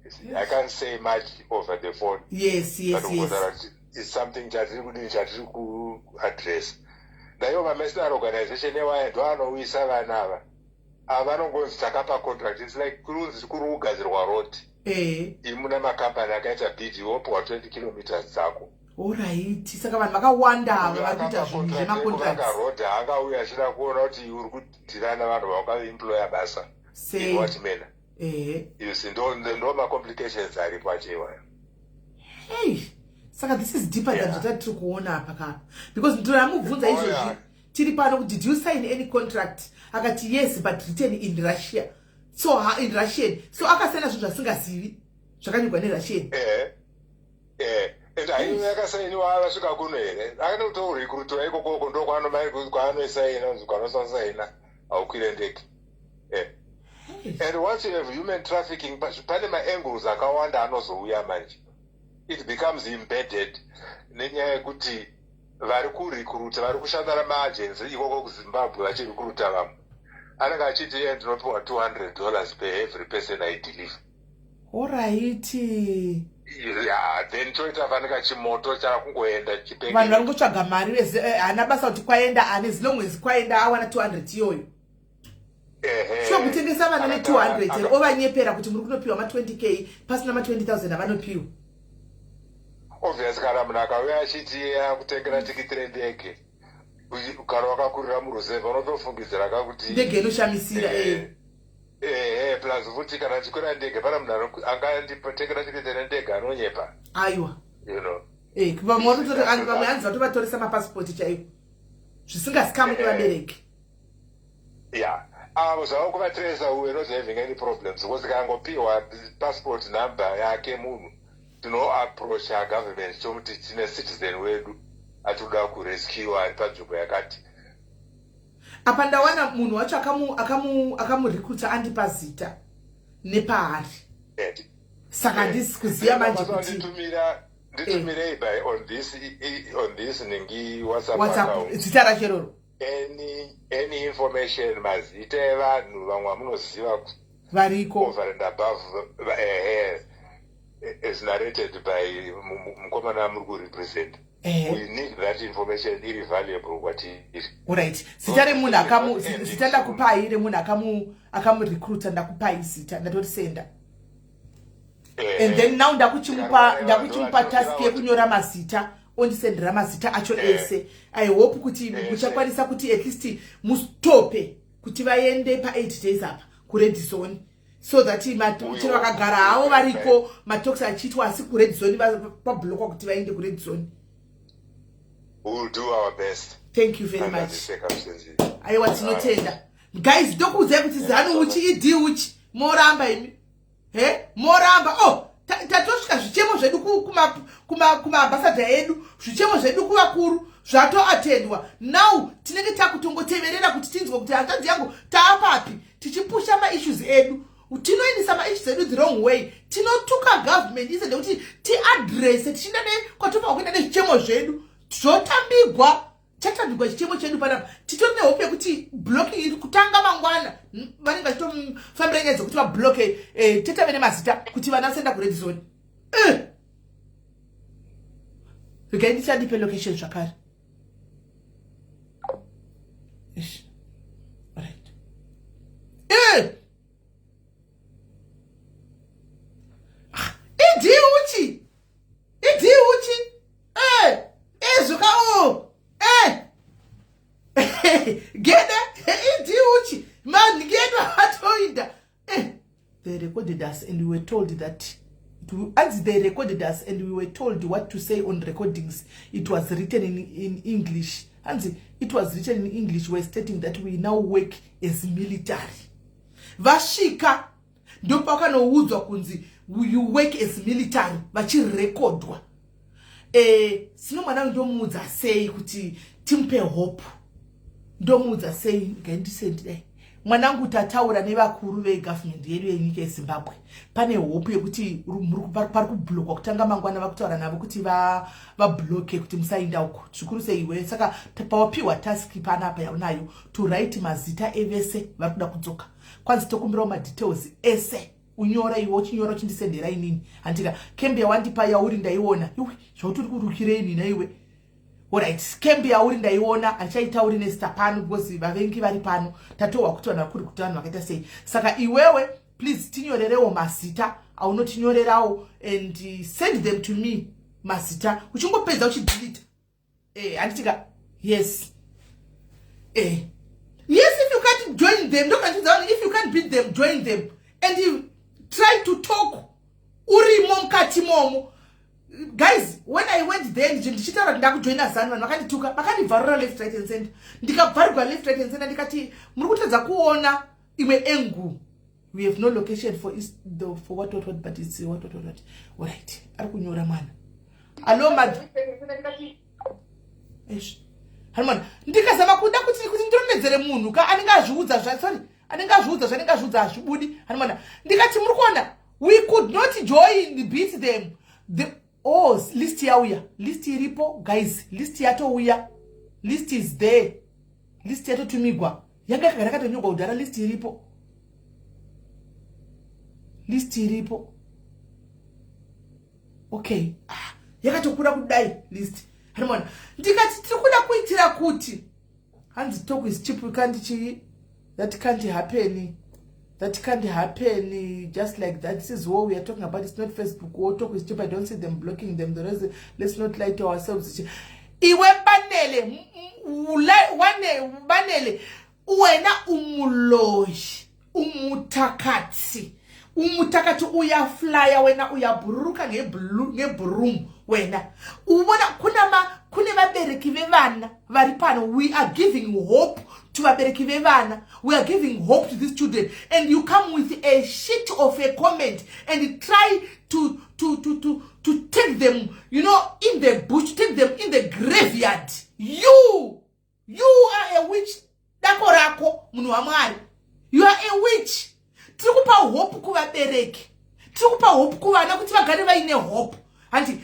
You see, I can't say much over the phone, but kungozara kuti it's something chatiri kudini, chatiri kuaddress. Naivo mamercenary organization ewaya ndo anouyisa vana ava. Ava vanongonzi takapa contract. It's like kurunzi kuri kugadzirwa road. Imuna makambani akaita bid, wopiwa 20 kilometers dzako. Alright, saka vanhu vakawanda ava vari kuita zvinhu zvemacontracts. Road haangauya achida kuona kuti uri kudhira navanhu vaukaemploya basa in what manner. You see, ndo macomplications aripo acho iwayo. Hey, saka this is deeper than zvatati tiri kuona apa kapa, because ndiramubvunza izvozvi tiri pano kuti, "Did you sign any contract?" Akati, "Yes, but written in Russia." So in Russian. So akasaina zvinhu zvasingazivi zvakanyorwa neRussian. And haiwe, yakasainiwa vasvika kuno here? Akanotorekrutwa ikokoko, ndo kwaanosaina, kwanosasaina haukwire ndege. And once you have human trafficking, pane maangles akawanda anozouya manje. It becomes embedded nenyaya yekuti vari kurecruita, vari kushanda namaagency ikoko kuZimbabwe vachirecruita vamwe, anenge achiti iye ndinopiwa $200 per every person I deliver. Alright. Yeah, then toita fanika chimoto chakungoenda. Vanhu vari kungotsvaga mari, haana basa kuti kwaenda ane, as long as kwaenda awana 200 iyoyo. Sure, kutengesa vana ne200 here, ovanyepera kuti muri kunopiwa ma20 k pasina ma20 000 avanopiwa? Obvious, kana munhu akauya achiti akutengera tikiti rendege, kana wakakurira muruzevha unotofungidzira kakuti ndege inoshamisira. Ehe, plus futi kana ndichikwira ndege, pana munhu anganditengera tikiti rendege anonyepa? Aiwa. You know. Vamwe vamwe hanzi vatovatoresa mapasipoti chaivo zvisingazikamwi nevabereki. Ya, avo zvavo kuvatresa, we not having any problems, because kangopiwa passport number yake munhu, tinoapproacha government tomuti tine citizen wedu atinoda kurescue ari panzvimbo yakati. Apa ndawana munhu wacho akamurecruita, andipa zita nepaari. Saka handisi kuziva manje kuti Nditumirei by on this ningi WhatsApp WhatsApp account. Zita racho iroro. Any information, mazita evanhu vamwe vamunoziva variko over and above as narrated by mukomana muri kurepresent. We need that information, iri valuable kwatiri. Alright, zita remunhu akamu zita ndakupai remunhu akamurecruita, ndakupai zita, ndatorisenda. And then now ndakuchimupa task yekunyora mazita, ondisendera mazita acho ese. I hope kuti muchakwanisa kuti at least mustope kuti vaende pa8 days apa kured zone, so that chero vakagara havo variko, matalks achiitwa, asi kured zone pablockwa kuti vaende kured zone. We will do our best Thank you very under much. the circumstances. Aiwa, tinotenda. Guys, ndokuudzai kuti ZANU uchi idi uchi, moramba imi, he, moramba. Oh, tatosvika zvichemo zvedu kumaambassador edu, zvichemo zvedu kuvakuru zvatoatendwa. Now tinenge takutongoteverera kuti tinzwe kuti, hanzvadzi yangu, taapapi, tichipusha maissues edu. Tinoendesa maissues edu the wrong way, tinotuka government ise ndekuti tiadrese tichienda nekwatofanwa kuenda nezvichemo zvedu, zvotambigwa, chatambigwa chichemo chedu panapa. Titori nehope yekuti blocking iri kutanga mangwana. Vanenge vachitofambira nyaya dzekuti vablocke, tetave nemazita kuti vana vasaenda kured zone. Regai ndichandipe location zvakare. Ish. Alright. Ah, idi uchi, idi uchi, ezvoka o gede idi uchi mangedo atoida. They recorded us and we were told that as they recorded us and we were told what to say on recordings. It was written in English, and it was written in English. We're stating that we now work as military. Vasvika ndopakanoudzwa kunzi you work as military, vachirekodwa. Sino mwana uyu ndomuudza sei kuti timupe hope? Ndomuudza sei? Ngaindisendidai mwanangu, tataura nevakuru vegovernment yedu yenyika yeZimbabwe, pane hope yekuti pari kublockwa kutanga mangwana. Vakutaura navo kuti vablocke kuti musainda uko, zvikuru seiwe. Saka pawapiwa task panapa yaunayo to write mazita evese vari kuda kudzoka, kwanzi tokumbirawo madetails ese, unyora iwe, uchinyora uchindisendera inini. Handika kembe yawandipa yauri ndaiona. Iwe, zvauti uri kurukirei nina iwe? Alright, camp yauri ndaiona, handichaitauri nezita pano because vavengi vari pano. Tatohwa kuti vanhu vakuri kuti vanhu vakaita sei. Saka iwewe please tinyorerewo mazita aunotinyorerawo and send them to me mazita uchingopedza uchidelete. Handitika yes. Yes, if you can't join them, ndokandiudza, if you can't beat them, join them and you try to talk urimo mukati momo. Guys, when I went there ndichitaura kuti ndakujoina ZANU, vanhu vakandituka, vakandibvarura left, right and center. Ndikabvarurwa left, right and center. Ndikati muri kutadza kuona imwe angle. We have no location for is the, for what, what, what, but it's what, what, what, what. Alright, ari kunyora mwana. Allo mad eish hanimona. Ndikazama kuda kuti ndirondedzere munhu ka anenge azviudza zva, sorry, anenge azviudza zvanenge azviudza hazvibudi. Hanimona, ndikati muri kuona, we could not join, beat them. The, oh, list yauya, list iripo guys, list yatouya, list is there, list yatotumigwa, yanga yakagara yakatonyorwa kudhara. List iripo, list iripo. Okay, ah, yakatokura kudai list. Hanimona, ndikati tiri kuda kuitira kuti hanzi talk is cheap, we can't chii, that can't happen, that can't happen just like that. This is what we are talking about. It's not Facebook war. Talk is cheap. I don't see them blocking them. The rest, let's not lie to ourselves. Iwe banele wane banele, wena umuloyi, umuthakathi, umuthakathi, uyaflya wena, uyabhururuka ngebroom wena. Ubona kunama kune vabereki vevana vari pano. We are giving hope to vabereki vevana. We are giving hope to these children and you come with a shit of a comment and try to take them in the bush, take them in the graveyard. You are a witch. Dako rako, munhu waMwari, you are a witch. Tiri kupa hope kuvabereki, tiri kupa hope kuvana kuti vagare vaine hope. Hanti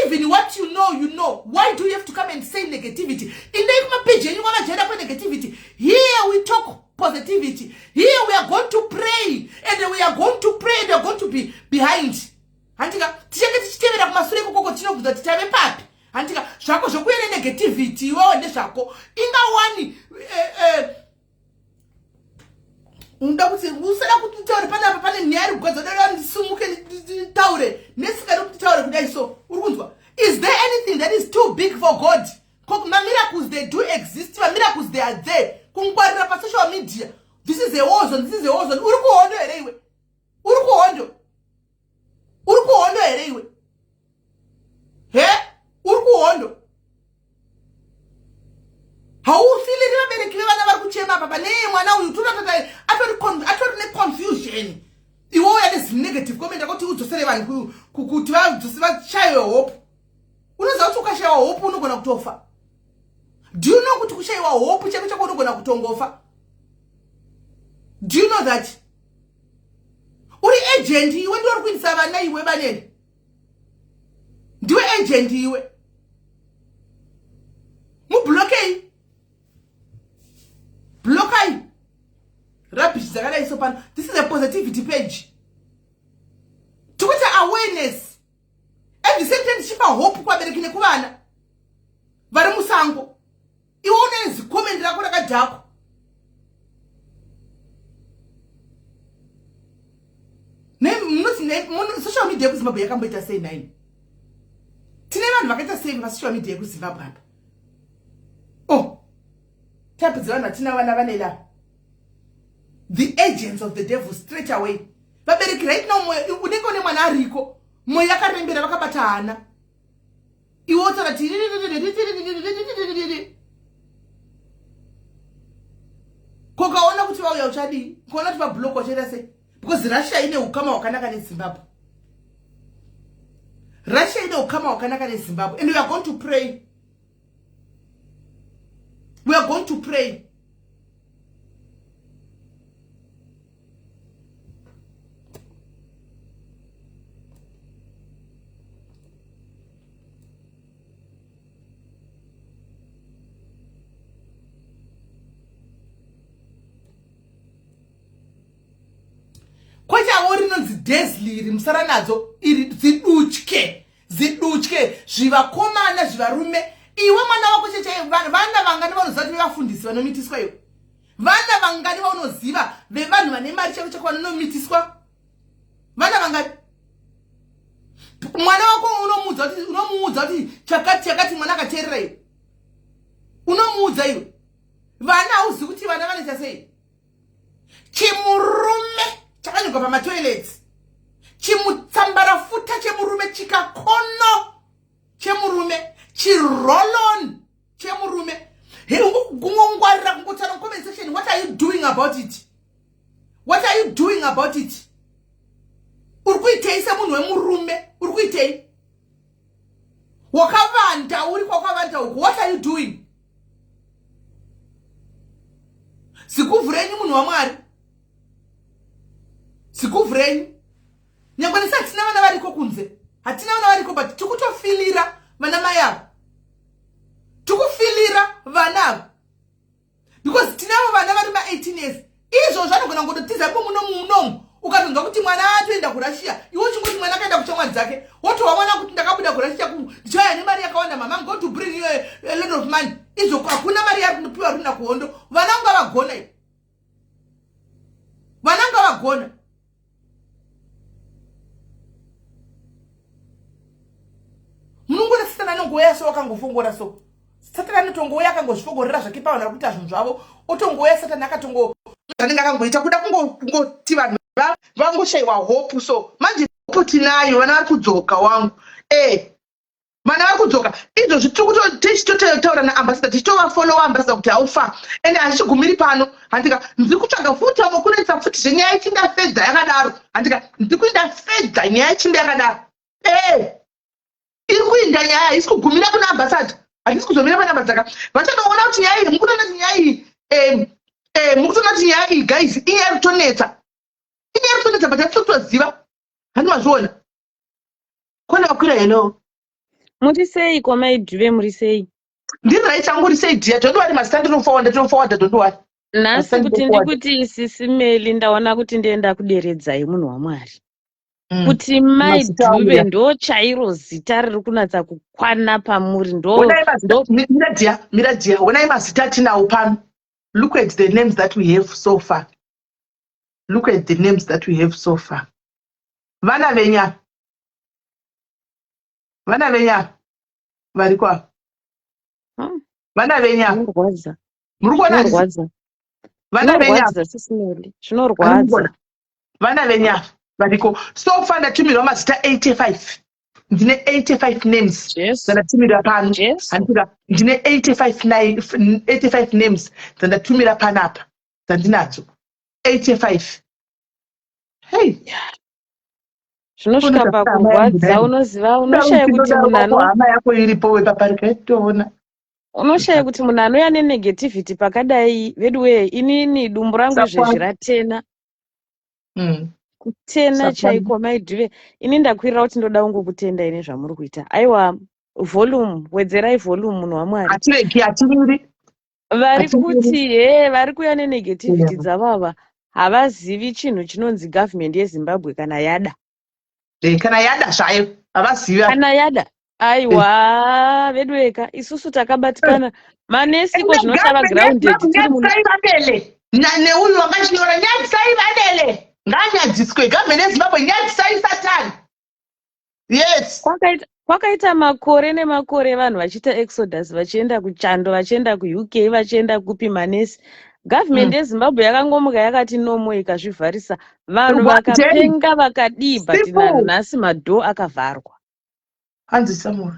even what you know, you know. Why do you have to come and say negativity? Indai kumapeji enyu kwavajaira kwenegativity. Here we talk positivity. Here we are going to pray and we are going to pray and we are going to be behind. Handika tichange tichitevera kumasure ikokoko, tinobvunza kuti tave papi. Handika zvako zvokuya nenegativity iwewo ndezvako. Ingawani unoda kuti usada kuti nditaure panapa, pane nyaya iri kugwadza, dada ndisumuke nditaure nesingadi kuti nditaure kudai. So uri kunzwa, is there anything that is too big for God? Mamiracles, they do exist. Mamiracles, they are there. Kungwarira pasocial media, this is a war zone, this is a war zone. Uri kuhondo here iwe? Uri kuhondo? Uri kuhondo here iwe? He, uri kuhondo? Haufiliri vabereki vevana vari kuchema apa pane mwana uyu tunatata atori neconfusion. Iwe uya nezinegative comment akuti udzosere vanhu kuti vashayiwe hope. Unoziva kuti ukashayiwa hope unogona kutofa? Do you know kuti kushayiwa hope chako chako unogona kutongofa? Do you know that uri agent iwe? Ndiwe uri kuindisa vana iwe, vanene, ndiwe agent iwe. Mublokei, blokai rubbish dzakadai so pano. This is a positivity page. Tikuita awareness, at the same time tichipa hope kuvabereki nekuvana vari musango. Iwe une zicomment rako rakadhakwa. Munoti social media yekuZimbabwe yakamboita sei naini? Tine vanhu vakaita sei pasocial media yekuZimbabwe apa? Oh, type dzevanhu vatina vana vanela, the agents of the devil straight away. Vabereki right now, moyo unenge une mwana ariko, moyo yakarembera, vakabata hana. Iwe wotaura ti kokaona kuti vauya uchadii? Ukaona kuti vablock wachaita sei? Because Russia ine ukama hwakanaka neZimbabwe. Russia ine ukama hwakanaka neZimbabwe and we are going to pray, we are going to pray. Kwechavo rinonzi desli iri, musara nadzo iri, zidutye, zidutye, zvivakomana, zvivarume. Iwe mwana wako cheche, vana vangani vanoziva kuti vevafundisi vanomitiswa iwe? Vana vangani vaunoziva vevanhu vane mari chako chako vanonomitiswa? Vana vangani? Mwana wako unomuudza kuti, unomuudza kuti chakati chakati, mwana akateerera iwe? Unomuudza iwe? Vana hauzivi kuti vana vanoita sei? Chimurume chakanyorwa pamatoilets, chimutsambarafuta chemurume, chikakono chemurume, chirolon chemurume. Kungongwarira kungotaura mucomment section. What are you doing about it? What are you doing about it? Uri kuitei semunhu wemurume? Uri kuitei wakavanda uri kwakavanda uku? What are you doing? Zikuvhu renyu, munhu waMwari, zikuvhu renyu. Nyangwe nesi hatina vana variko kunze, hatina vana variko, but tikutofilira vana mai ava, tikufilira vana ava because tinavo vana vari ma18 years. Izvozvo anogona kungototiza imo muno munomu. Ukatonzwa kuti mwana atoenda kuRussia, iwe uchingoti mwana akaenda kuchamwari dzake, wotova mwana kuti ndakabuda kuRussia, ndichauya nemari yakawanda, mama, I'm going to bring you a lot of money. Izvo hakuna mari yari kundopiwa rina kuhondo. Vana ungavagona iwe, vana ungavagona. Munongona Satani anongouya so, akangofongora so. Satani anotongouya akangozvifongorera zvake pavanhu vari kuita zvinhu zvavo. Otongouya Satani akatongo anenge akangoita kuda kungoti vanhu vangoshayiwa hope. So manje hope tinayo, vana vari kudzoka wangu. E vana vari kudzoka izvozvi. Tiri tichitotaura naambassador, tichitovafollowa ambassador kuti how far, and hazvichigumiri pano, handika. Ndiri kutsvaga futi vamwe kunoita futi zvenyaya ichinda fedha yakadaro, handika. Ndiri kuinda fedha nyaya ichinda yakadaro. E iri kuinda nyaya, haisi kugumira kuna ambassador, hatisi kuzomira pana ambassador. Vachatoona kuti nyaya iyi, mukutoona kuti nyaya iyi, mukutoona kuti nyaya iyi, guys, inyaya iri kutonetsa, inyaya iri kutonetsa, but hatisi kutoziva. Handi mazviona kona vakwira. Hello. Muri sei kwamaidhuve? Muri sei? Ndiri right changu. Uri sei, dear? Don't worry, mazita ndinoforwarda, ndinoforwarda, don't worry. Nhasi kuti ndikuti sisimeli, ndaona kuti ndienda kuderedzai munhu waMwari kuti Maidhuve ndo chairo zita riri kunatsa kukwana pamuri ndo. Mira dear, mira dear. Honai mazita atinawo pano. Look at the names that we have so far. Look at the names that we have so far. Vana venya, vana venya variko ava. Vana venya. Zvinorwadza. Muri kuona? Zvinorwadza. Vana venya. Zvinorwadza, sisimeli, zvinorwadza. Vana venya variko so far. Ndatumirwa mazita 85. Ndine 85 names Jesu. dzandatumira pano. Jesu. Handika, ndine 85 names dzandatumira panapa, dzandinadzo 85. Hey. Zvinosvika Unoda pakurwadza, unoziva, unoshaya kuti munhu ano Hama yako iripo wepaparika toona. Unoshaya kuti munhu anouya nenegativity pakadai. Veduwee, inini dumbu rangu izvezvi ratena kutena chaiko. Maidhuve, ini ndakwirira kuti ndoda kungokutendai nezvamuri kuita. Aiwa, volume, wedzerai volume, munhu waMwari. Hatiregi, hatimiri. Vari Hatimiri. kuti he vari kuuya nenegativity dzavava havazivi chinhu chinonzi government yeZimbabwe kana yada. Kana yada zvayo havazivi. Kana yada, aiwa veduweka, isusu takabatikana manesiko zvinotava grounded tiri muno. Nyadzisai vadele neuyu wangachinyora. Nyadzisai vadele, nganyadziswe government yeZimbabwe. Nyadzisai Satani, yes. Kwakaita makore nemakore vanhu vachiita exodus, vachienda kuchando, vachienda kuUK, vachienda kupi, manesi. Government yeZimbabwe yakangomuka yakati nomo, ikazvivharisa vanhu. Vakapenga vakadii, but Simple. nanhasi madoor akavharwa. Hanzi Samuel,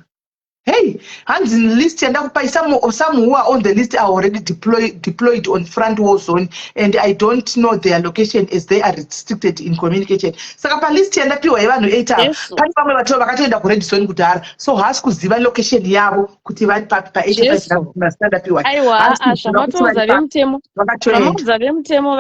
hey, hanzi list yandakupai, some who are on the list are already deployed on front war zone and I don't know their location as they are restricted in communication. Saka palist yandapiwa yevanhu 8 ava, Jesu. pane vamwe vatova vakatoenda kured zone kudhara, so haasi kuziva location yavo kuti vari papi pa85. Jesu. Mazita andapiwa Aiwa, haasi aa kuziva kuti vari zvamatoudza papi. vemutemo, Vakatoenda. zvamaudza vemutemo,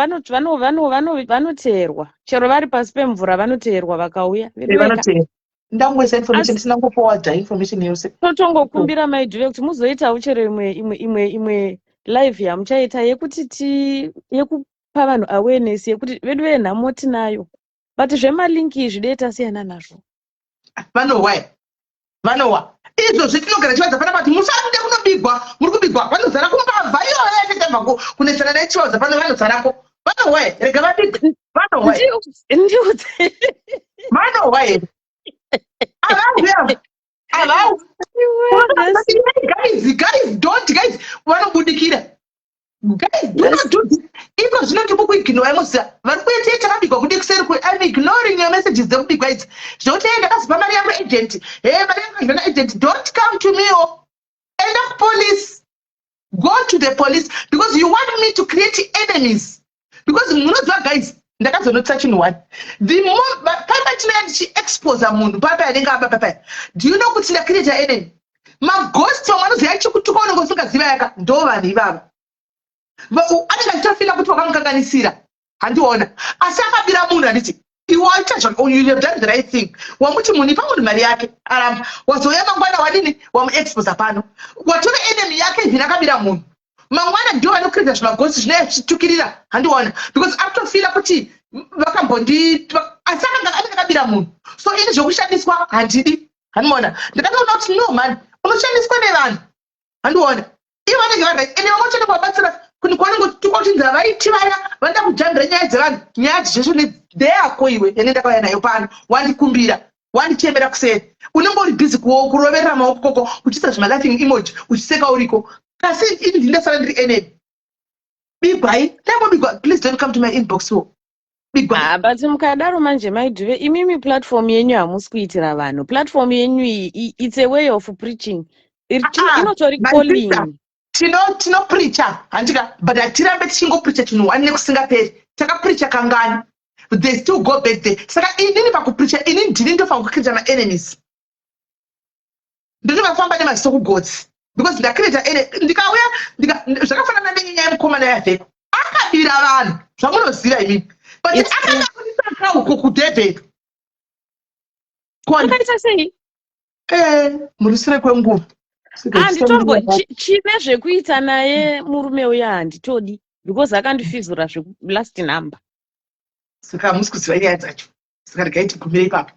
vanoteerwa chero vari pasi pemvura, vanoteerwa vakauya veduweka. Vanoteera. Ndangoisa information, Asi ndisina kungoforwarda information yose. Totongokumbira Maidhuve kuti muzoitawo chero imwe live yamuchaita yekuti ti yekupa vanhu awareness yekuti vedu venhamo tinayo, but zvemalinki izvi dei tasiyana nazvo. Vanohwa, vanohwa. Izvozvi tinogara chivadza pana pati musarude kunobigwa, muri kubigwa, vanozara kumbavha iyoyo yatachabva kunetsana naye. Chivadza pano vanozarako, vanohwa here? Rega vabigwe, vanohwa here? Ndiudze. Vanohwa here? Avauya avau. Guys, guys, don't, guys, vanobudikira. Guys, do not do this. Iko zvino ndiri kukuignora. Muziva vari kuita takabigwa kudekuseri. I'm ignoring your messages dzekubigwa idzi, zvekuti, "Hey, ndakazipa mari yangu agent, he mari yangu azvona agent." Don't come to me o. Enda kupolice, go to the police, because you want me to create enemies. Because munoziva guys, ndakazonotisa chinhu one, the more pamba chinaya ndichiexposa munhu papa anenge aba papa, do you know kuti ndacreata enemy? Maghost vamwe vanoziva achikutuka, unenge usingaziva yaka ndo vanhu ivava. Anenge achitofeela kuti wakamukanganisira, handiona, asi akabira munhu. Handiti iwe waita, you have done the right thing, wamuti munhu ipa munhu mari yake, aramba. Wazouya mangwana, wadini? Wamuexposa pano, watora enemy yake. Even akabira munhu, mangwana ndio vanocreata zvimaghost zvinenge zvichitukirira, handiona, because akutofeela kuti vakambondi, asi akanga anenge akabira munhu. So ini zvokushandiswa handidi, handiona. Ndakatoona kuti no man, unoshandiswa nevanhu, handiona. Ivo vanenge vari ende vamwe vacho kuvabatsira kwanenge kuti havaiti vaya vanoda kujambira nyaya dzevanhu. Nyaya dzizvesvo ndeyako iwe, ene ndakauya nayo pano, wandikumbira, wandichemera kuseri, unenge uri busy kuroverera maoko koko, uchiisa zvimalaughing emoji, uchiseka uriko, kasi ini ndindasara ndiri enemy. Bigwai, dangobigwa. Please don't come to my inbox wo. Bigwai. Ah, but mukadaro manje, Maidhuve, imimi platform yenyu hamusi kuitira vanhu. Platform yenyu iyi, it's a way of preaching. Ah, Inotori my calling. sister, tinopreacha handika, but hatirambe tichingopreacha chinhu one nekusingaperi. Takapreacha kangani? They still go back there. Saka inini pakupreacha, inini ndini ndofanira kucreata maenemies, ndotovafamba nemaziso kugotsi, because ndacreata ene ndikauya zvakafanana nenyaya yemukomana yavheko akabira vanhu zvamunoziva imini, but akanga kunisaka uko kuDurban. Akaita sei? Murusire kwenguva. Handitombo chine zvekuita naye murume uya, handitodi, because akandifizura zvekulast number. Saka hamusi kuziva nyaya dzacho, saka regai tigumire ipapo.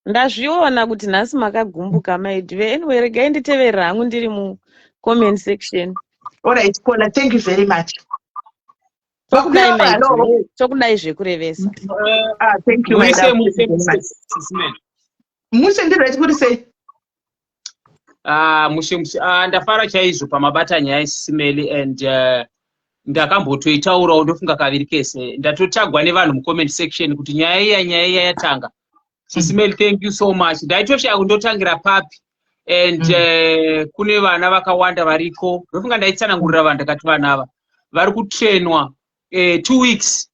Ndazviona kuti nhasi makagumbuka, Maidhuve. Anyway, regai nditeverera hangu ndiri mucomment section. Alright Kola, thank you very much. Tokudai. Vakwira, hello. Maidhuve, tokudai zvekurevesa. Ah, thank you, my Mushe, love. mushe, Thank you very much. Sisman. Mushe, ndiri right, kuri sei? Ah, mushe mushe. Ah, ndafara chaizvo pamabata nyaya iSisimeli, and ndakambotoitaurawo, ndofunga kaviri kese ndatotagwa nevanhu mucomment section kuti nyaya iya, nyaya iya yatanga. Sisimeli, thank you so much. Ndaitoshaya kundotangira papi, and kune vana vakawanda variko. Ndofunga ndaitsanangurira vanhu, ndakati vana ava vari kutrainwa 2 weeks,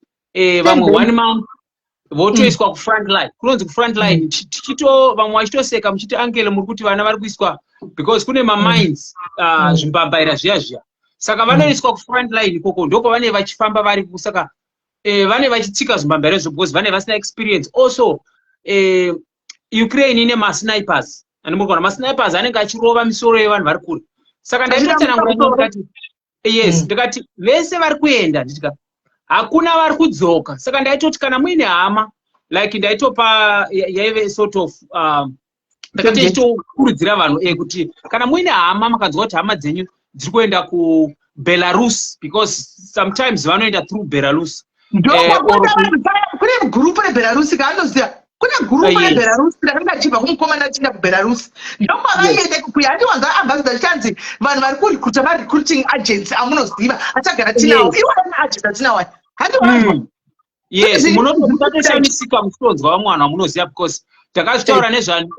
vamwe one month, votoiswa kufront line, kunonzi kufront line. Tichito vamwe vachitoseka muchiti, "Uncle, muri kuti vana vari kuiswa," because kune mamines, zvimbambaira zviya zviya. Saka vanoiswa kufront line ikoko, ndoko vanenge vachifamba vari. Saka vane vachitsika zvimbambaira izvo because vane vasina experience. Also Ukraine ine masnipers, andimuri kuona masnipers anenge achirova misoro yevanhu vari kure. Saka ndaitotsanangura ndikati yes, ndikati vese vari kuenda, nditika hakuna vari kudzoka. Saka ndaitoti kana muine hama, like ndaitopa yaive sort of ndakati ichitokurudzira vanhu kuti kana muine hama, makanzwa kuti hama dzenyu dziri kuenda kuBelarus, because sometimes vanoenda through Belarus. Kune gurupu reBelarus kaanoziva, kune gurupu reBelarus rakanga richibva kumukomana achienda kuBelarus, ndokwavaienda kuya. Handiwanza ambassador chichanzi vanhu vari kurecruita, marecruiting agents amunoziva achagara tinawo, iwo agents atinawo, handiwanzwa. Yes, munotoshamisika muchitonzwa vamwe vanhu vamunoziva, because takazvitaura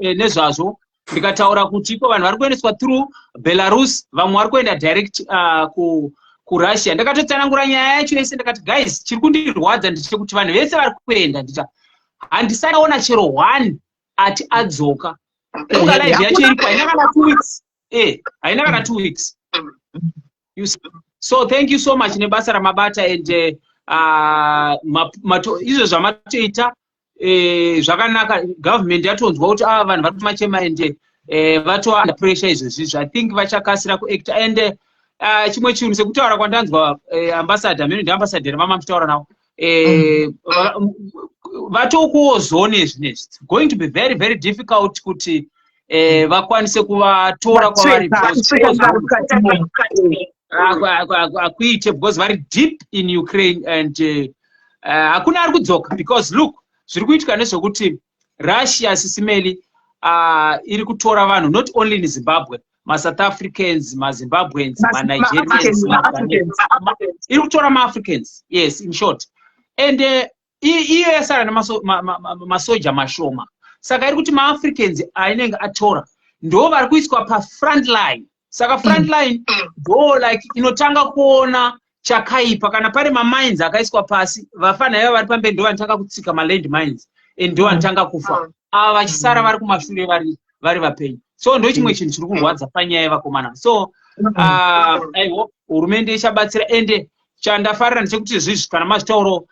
nezvazvo, ndikataura kuti iko vanhu vari kuendeswa through Belarus, vamwe vari kuenda direct kuRussia. Ndakatotsanangura nyaya yacho yese, ndakati, "Guys, chiri kundirwadza ndechekuti vanhu vese vari kuenda, ndita handisaona chero one ati adzoka." Unga live yacho iripo haina kana 2 weeks, haina kana 2 weeks. So thank you so much nebasa ramabata, and izvo zvamatoita zvakanaka. Government yatonzwa kuti ava vanhu vari kumachema, and vatova under pressure izvozvizvi. I think vachakasira kuacta. And chimwe chinhu, sekutaura kwandanzwa ambassador mene, ndiambassador vama muchitaura navo, vatokuwo zone zvinezvi, it's going to be very very difficult kuti Vakwanise kuvatora kwavari. Akuite because vari deep in Ukraine and hakuna ari kudzoka, because look, zviri kuitika nezvekuti Russia, Sisi Melly, iri kutora vanhu not only in Zimbabwe, maSouth Africans, maZimbabweans, maNigerians, iri kutora maAfricans, yes, in short. And iyo yasara nemasoja mashoma, saka iri kuti maAfricans ainenge atora ndo vari kuiswa pafront line. Saka front line ndo like inotanga kuona chakaipa. Kana pane mamines akaiswa pasi, vafana iva vari pamberi ndo vanotanga kutsika maland mines and ndo vanotanga kufa, ava vachisara vari kumashure vari vapenyu. So ndo chimwe chinhu chiri kurwadza panyaya yevakomana. So I hope hurumende ichabatsira. Ende chandafarira ndechekuti zvizvi kana mazvitauro,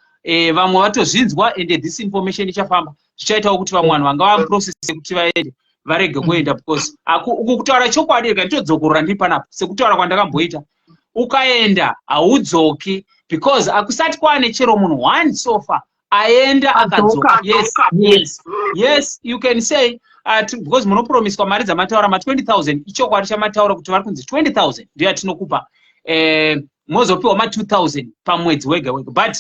vamwe vatozvinzwa, ende this information ichafamba, zvichaitawo kuti vamwe vanhu vanga vamuprocess yekuti vaende varege kuenda, because uku kutaura chokwadi, rega nditodzokorora ndiri panapa sekutaura kwandakamboita: ukaenda haudzoki, because hakusati kwaane chero munhu one so far aenda akadzoka. Yes, you can say because munopromiswa mari dzamataura ma20 000. Ichokwadi chamataura kuti vari kunzi 20 000 ndiyo yatinokupa, mozopiwa ma2 000 pamwedzi wega wega, but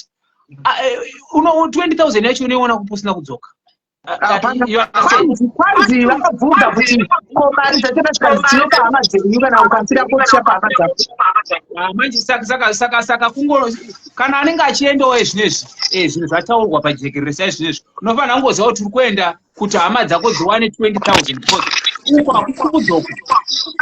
20 000 yacho unoiona kupi usina kudzoka? Kwanzi vakabvunza kuti ko mari dzatenda, zvikanzi tinopa hama dzenyu, kana ukafira kotichapa hama dzako. Ah, manje saka kungo kana anenge achiendawo zvinezvi, zvinhu zvataurwa pajekerere saizvinezvi, unofanira kungoziva kuti uri kuenda kuti hama dzako dziwane 20 000, because uko hakusi kudzoka,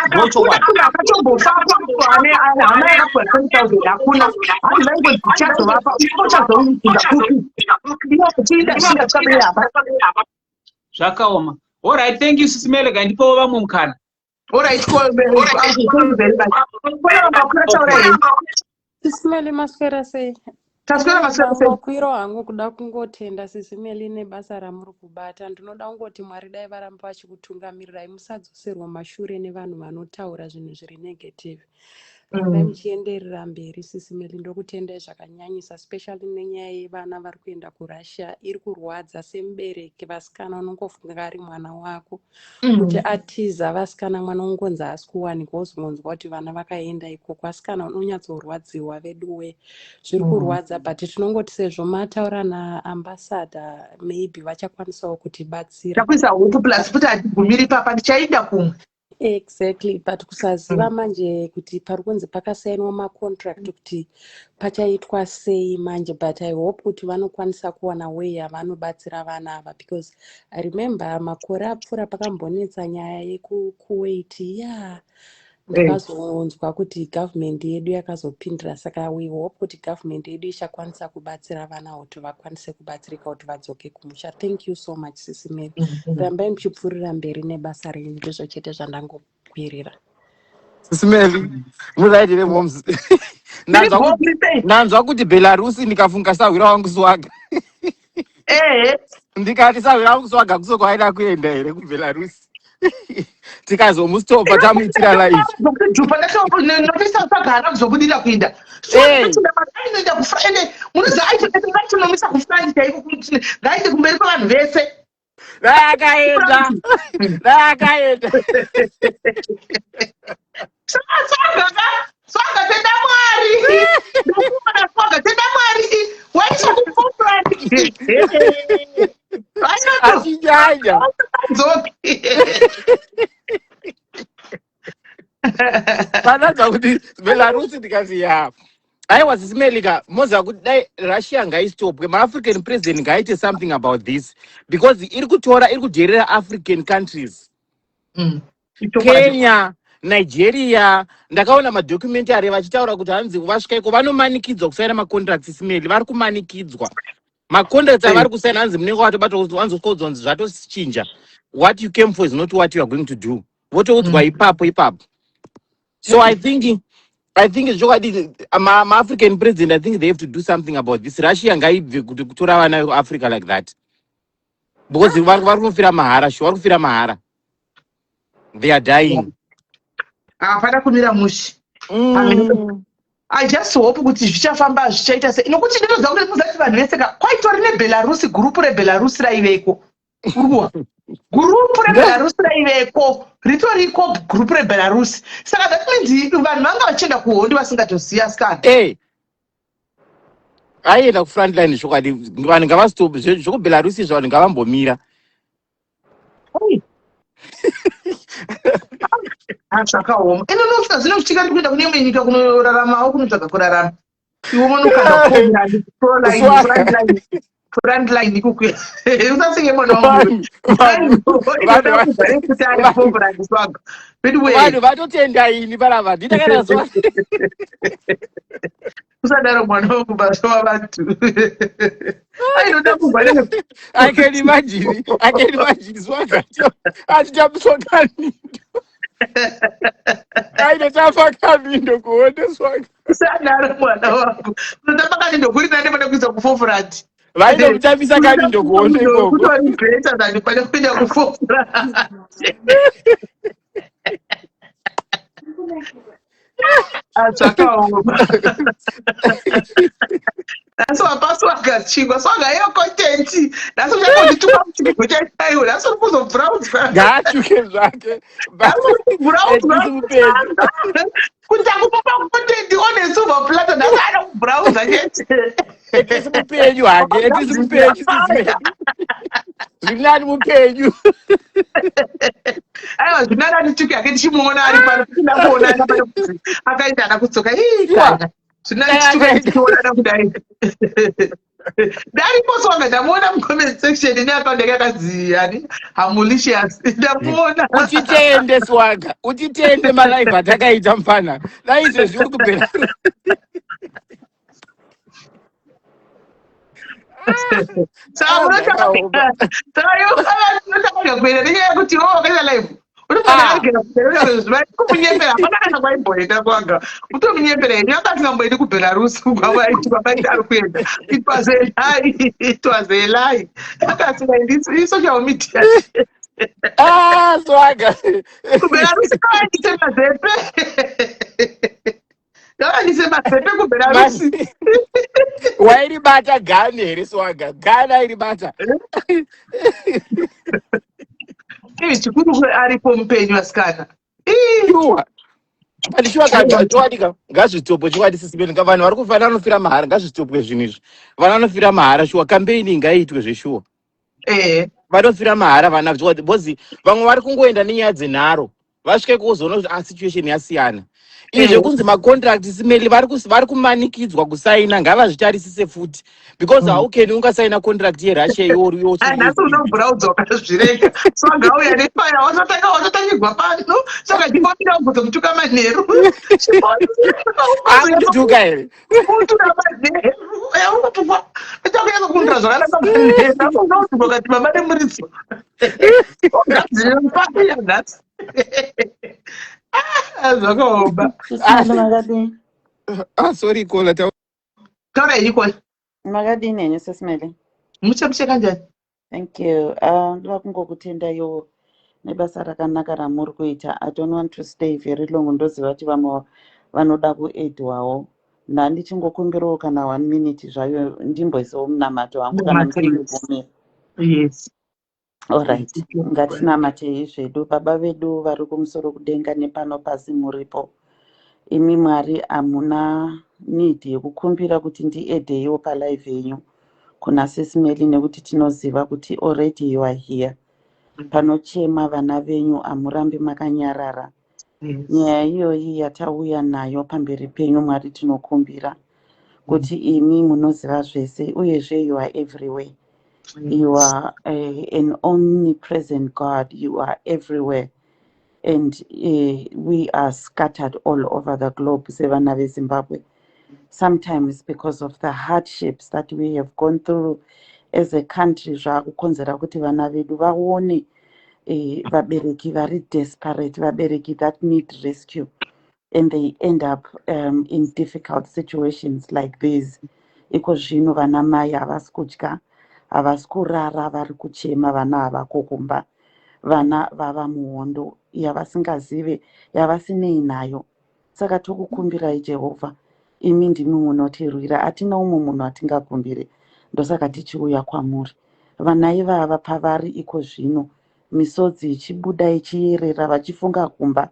ndochokwadi. Akatombofapo ane hama yakapiwa 20 000? Hakuna. Hanzi vaingonzi tichazovapa, uchazounza kupi iyo kuchiinda chinga chikabei apa? Zvakaoma. Alright, thank you, Sisi Melly. Gandipowo vamwe mukana. Alright, thank you very much. Kune makwira, taura henyu. Sisi Melly, maswera sei? Taswera, maswera sei? Makwiro hangu. Kuda kungotenda, Sisi Melly, nebasa ramuri kubata. Ndinoda kungoti Mwari dai varamba vachikutungamirirai, musadzoserwa mashure nevanhu vanotaura zvinhu zviri negative. Rambai muchienderera mberi, Sisi Melly. Ndokutendai zvakanyanyisa, especially nenyaya yevana vari kuenda kuRussia. Iri kurwadza semubereki. Vasikana, unongofunga ari mwana wako kuti atiza. Vasikana, mwana ungonzi haasi kuwanikwa, wozongonzwa kuti vana vakaenda ikoko. Asikana, unonyatsorwadziwa veduwe, zviri kurwadza. But tinongoti sezvo mataura naambassador, maybe vachakwanisawo kutibatsira. Takuisa hope, plus futi hatigumiri papa, ndichaenda kumwe. Exactly, but kusaziva manje kuti pari kunzi pakasainwa macontract, kuti pachaitwa sei manje. But I hope kuti vanokwanisa kuwana way yavanobatsira vana ava, because I remember makore apfuura pakambonetsa nyaya yekuKuwait ya, ndakazonzwa kuti government yedu yakazopindira. Saka we hope kuti government yedu ichakwanisa kubatsira vana kuti vakwanise kubatsirika kuti vadzoke kumusha. Thank you so much, Sisi Melly. Rambai muchipfuurira mberi nebasa renyu. Ndizvo chete zvandangokwirira. Sisi Melly, muraitire moms. Ndanzwa kuti Belarusi, ndikafunga sahwira wangu Swaga. Ndikati sahwira wangu Swaga kuso kwaida kuenda here kuBelarusi? Tikazomustopa, tamuitira live. Jupa ndatoisa Swaga haana kuzobudira kuenda. Ainoenda, ende munoziva aitonomisa kuFrance chaiko, kuti ngaende kumberi kwevanhu vese. Dai akaenda, dai akaenda. Swaga, Swaga, tenda Mwari. Ndikuona Swaga, tenda Mwari waisa kuFrance. Achinyanya. Dzoki. Pananzwa kuti Belarusi, ndikati ya, aiwa. Sisi Melly ka, moziva kuti dai Russia ngaistopwe, maAfrican president ngaaite something about this, because iri kutora, iri kudherera African countries. Kenya, Nigeria. Ndakaona madocumentary vachitaura kuti hanzi vasvika iko vanomanikidzwa kusaina macontracts. Sisi Melly, vari kumanikidzwa macontracts avari kusaina. Hanzi munenge watobatwa, wanzosvika kunzi zvatochinja, what you came for is not what you are going to do. Votoudzwa ipapo ipapo. So I think chokwadi maAfrican president, I think they have to do something about this. Russia ngaibve kuti kutora vana veAfrica like that, because vari kufira mahara sure, vari kufira mahara. They are dying. Hapana kumira mushe. I just hope kuti zvichafamba, zvichaita sei, nokuti ndinoziva kuti muzati vanhu vese ka kwaitori neBelarusi, gurupu reBelarusi raiveko. Uri gurupu reBelarus raiveko, ritoriko gurupu reBelarus. Saka that means vanhu vanga vachienda kuhondo vasingatoziva, asikana. Ei, aienda kufrontline zvokwadi. Vanhu ngavastop zvekuBelarus izvo, vanhu ngavambomira. Ei. Ah, zvakaoma. Ino nosvika zvino kuchika ndikuenda kune imwe nyika kunoraramawo, kunotsvaga kurarama. Iwe unokanda Swaga. frontline ikuku. Usaseke, mwana wangu. Kuti ari forefront, Swaga. Anyway, Vanhu vatotenda ini panapa nditakana zuva. Usadaro, mwana wangu, basa wavantu ainoda kubva. I can imagine, I can imagine Swaga achitambiswa kamindo, ainotamba kamindo kuone, Swaga. Usadaro, mwana wangu. Unotamba kamindo kuri nane pane kuisa kuforefront. Vainokutambisa kamindo kuone ikoko. Kutori better than pane kuenda kuforefront. Ah, zvakaoma. Nhasi wapa Swaga chingwa. Swaga iyo content. Nhasi uchangondituka muchigego chaichaiwo. Nhasi uri kuzobvuraudzwa. Ngaatuke zvake. Nhasi uri kubvuraudzwa. At least mupenyu. Kuti takupa content on a silver platter, nhasi anokubvurauza chete. At least mupenyu hake, at least mupenyu. Sisi, zvinani mupenyu. Aiwa, zvinani atituke hake tichimuona ari pano, tisina kuonana pane kuti akaenda ana kudzoka. Ii, kana zvinani tituke tichionana kudai. Daripo Swaga, ndamuona mucomment section ine account yake yakanzi ani, Hamulicious. Ndamuona. Uchitende, Swaga, uchitende malive atakaita mufana. Dai izvezvi uri kupera. Saka Zvakaoma. Saka kuenda nenyaya yekuti iwe wakaita live, unofanira kumunyepera. Hapana kana kwaimboenda kwanga utomunyepera ini anga asingamboendi kuBelarus kwamaiti ari kuenda. It was a lie, it was a lie. Anga asingaendi, isocial media. Ah, Swaga. KuBelarus kavaendise mazepe, ngavaendise mazepe kuBelarus. Wairibata gani here, Swaga? Gani airibata? Ii, chikuru aripo mupenyu, asikana. Ii. Shuwa, but shuwa, chokwadi ka, ngazvitopwe chokwadi. Sisi Meli, vanhu vari kufa, vanofira mahara. Ngazvitopwe zvinhu izvi, vanhu vanofira mahara. Shuwa, campaign ngaiitwe zveshuwa. Vanofira mahara vana chokwadi, because vamwe vari kungoenda nenyaya dzenharo, vasvike kuzoona kuti, ah, situation yasiyana. Izvi zvekunzi macontract, Simeli, vari kumanikidzwa kusaina, ngavazvitarisise futi, because how can ungasaina contract yeRussia iwo? Ah, nhasi unobvuraudzwa ukazvirega. Swaga auya nefire, watotanga watotangirwa pano. Saka chimbomira ugozomutuka manheru. Akundituka here? Kutura manheru uri kutukwa, uchakunyatsa kundura zvakanaka manheru. Asi unotuka ukati baba nemuridzo, ogadzire fire nhasi. Ah, zvakaoma. Sisi Meli, makadini? Ah, sorry caller. Taura henyu, caller. Makadini henyu, Sisi Meli? Mushe mushe, kanjani? Thank you. Ndoda kungokutendaiwo nebasa rakanaka ramuri kuita. I don't want to stay very long, ndoziva kuti vamwe vanoda kuedwawo. Ndandichingokumbirawo kana one minute zvayo, ndimboisawo munamato wangu kana Munamato, yes. muchindibvumira. Yes. Alright, Yes. ngatinamatei zvedu. Baba vedu vari kumusoro kudenga nepano pasi muripo. Imi Mwari hamuna need yekukumbira kuti ndiedheiwo palive yenyu kuna Sisi Meli, nekuti tinoziva kuti already you are here. Panochema vana venyu hamurambi makanyarara. Nyaya iyoyi yatauya nayo pamberi penyu, Mwari, tinokumbira kuti imi munoziva zvese, uyezve you are everywhere. You are an omnipresent God. You are everywhere. And we are scattered all over the globe, sevana veZimbabwe. Sometimes because of the hardships that we have gone through as a country, zvakukonzera kuti vana vedu vaone vabereki vari desperate, vabereki that need rescue. And they end up in difficult situations like these. Iko zvino vana mai havasi kudya, havasi kurara, vari kuchema, vana havako kumba. Vana vava muhondo yavasingazive, yavasinei nayo. Saka tokukumbirai, Jehovha, imi ndimi munotirwira, hatina umwe munhu atingakumbire. Ndosaka tichiuya kwamuri. Vana ivava pavari iko zvino, misodzi ichibuda ichiyerera vachifunga kumba,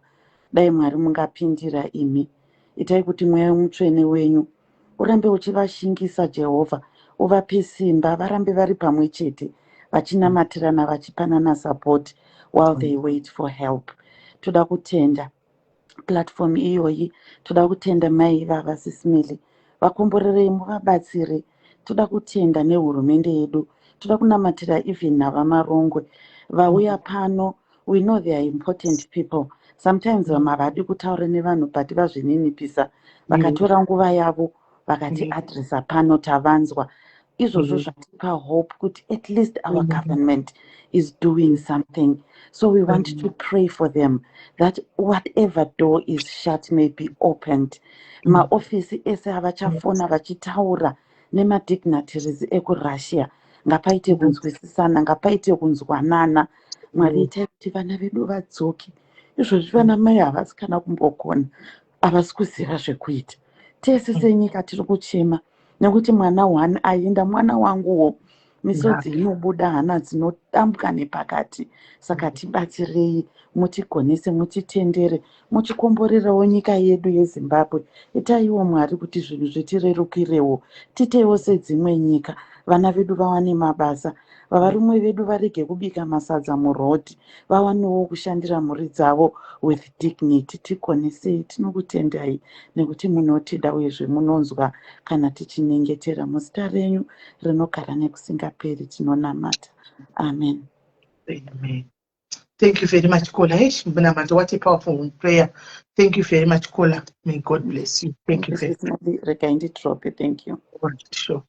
dai Mwari mungapindira imi. Itai kuti Mweya Mutsvene wenyu urambe uchivashingisa Jehovha, uvape simba varambe vari pamwe chete vachinamatirana vachipanana support while they wait for help. Toda kutenda platform iyoyi, toda kutenda mai ivava Sis Melly, vakomborerei muvabatsire. Toda kutenda nehurumende yedu, toda kunamatira even navaMarongwe vauya pano. We know they are important people. Sometimes vamwe havadi kutaura nevanhu, but vazvininipisa, vakatora nguva yavo vakati addressa pano, tavanzwa. Izvozvo zvatipa hope kuti at least our government is doing something. So we want to pray for them that whatever door is shut may be opened. Maofisi ese avachafona vachitaura nemadignitaries ekuRussia, ngapaite kunzwisisana, ngapaite kunzwanana. Mwari, itai kuti vana vedu vadzoke. Izvozvi vana mai havasi kana kumbogona, havasi kuziva zvekuita. Tese senyika tiri kuchema nekuti mwana one aenda, mwana wanguwo. Misodzi inobuda, hana dzinodambuka nepakati. Saka tibatsirei, mutigonese, mutitendere, muchikomborerawo nyika yedu yeZimbabwe. Itaiwo Mwari kuti zvinhu zvitirerukirewo, titewo sedzimwe nyika, vana vedu vawane mabasa, vavarume vedu varege kubika masadza murodhi, vawanewo kushandira mhuri dzavo with dignity. Tigonesei, tinokutendai nekuti munotida uyezve munonzwa kana tichinyengetera. Muzita renyu rinogara nekusingaperi tinonamata, amen. Amen. Thank you very much, Kola. Hey, Munamato, what a powerful prayer. Thank you very much, Kola. May God bless you. Thank you very much. Regai ndidrope. Thank you. Much. Sure.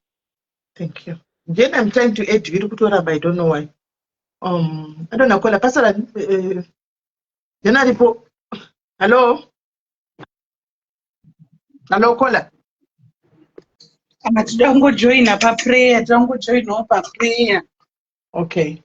Thank you. Then I'm trying to add Viri kutoramba. I don't know why. I don't know, Kola. Pastor, Jen aripo. Hello? Hello, Kola. Tinoda kungojoina paprayer, toda kungojoinawo paprayer. Okay.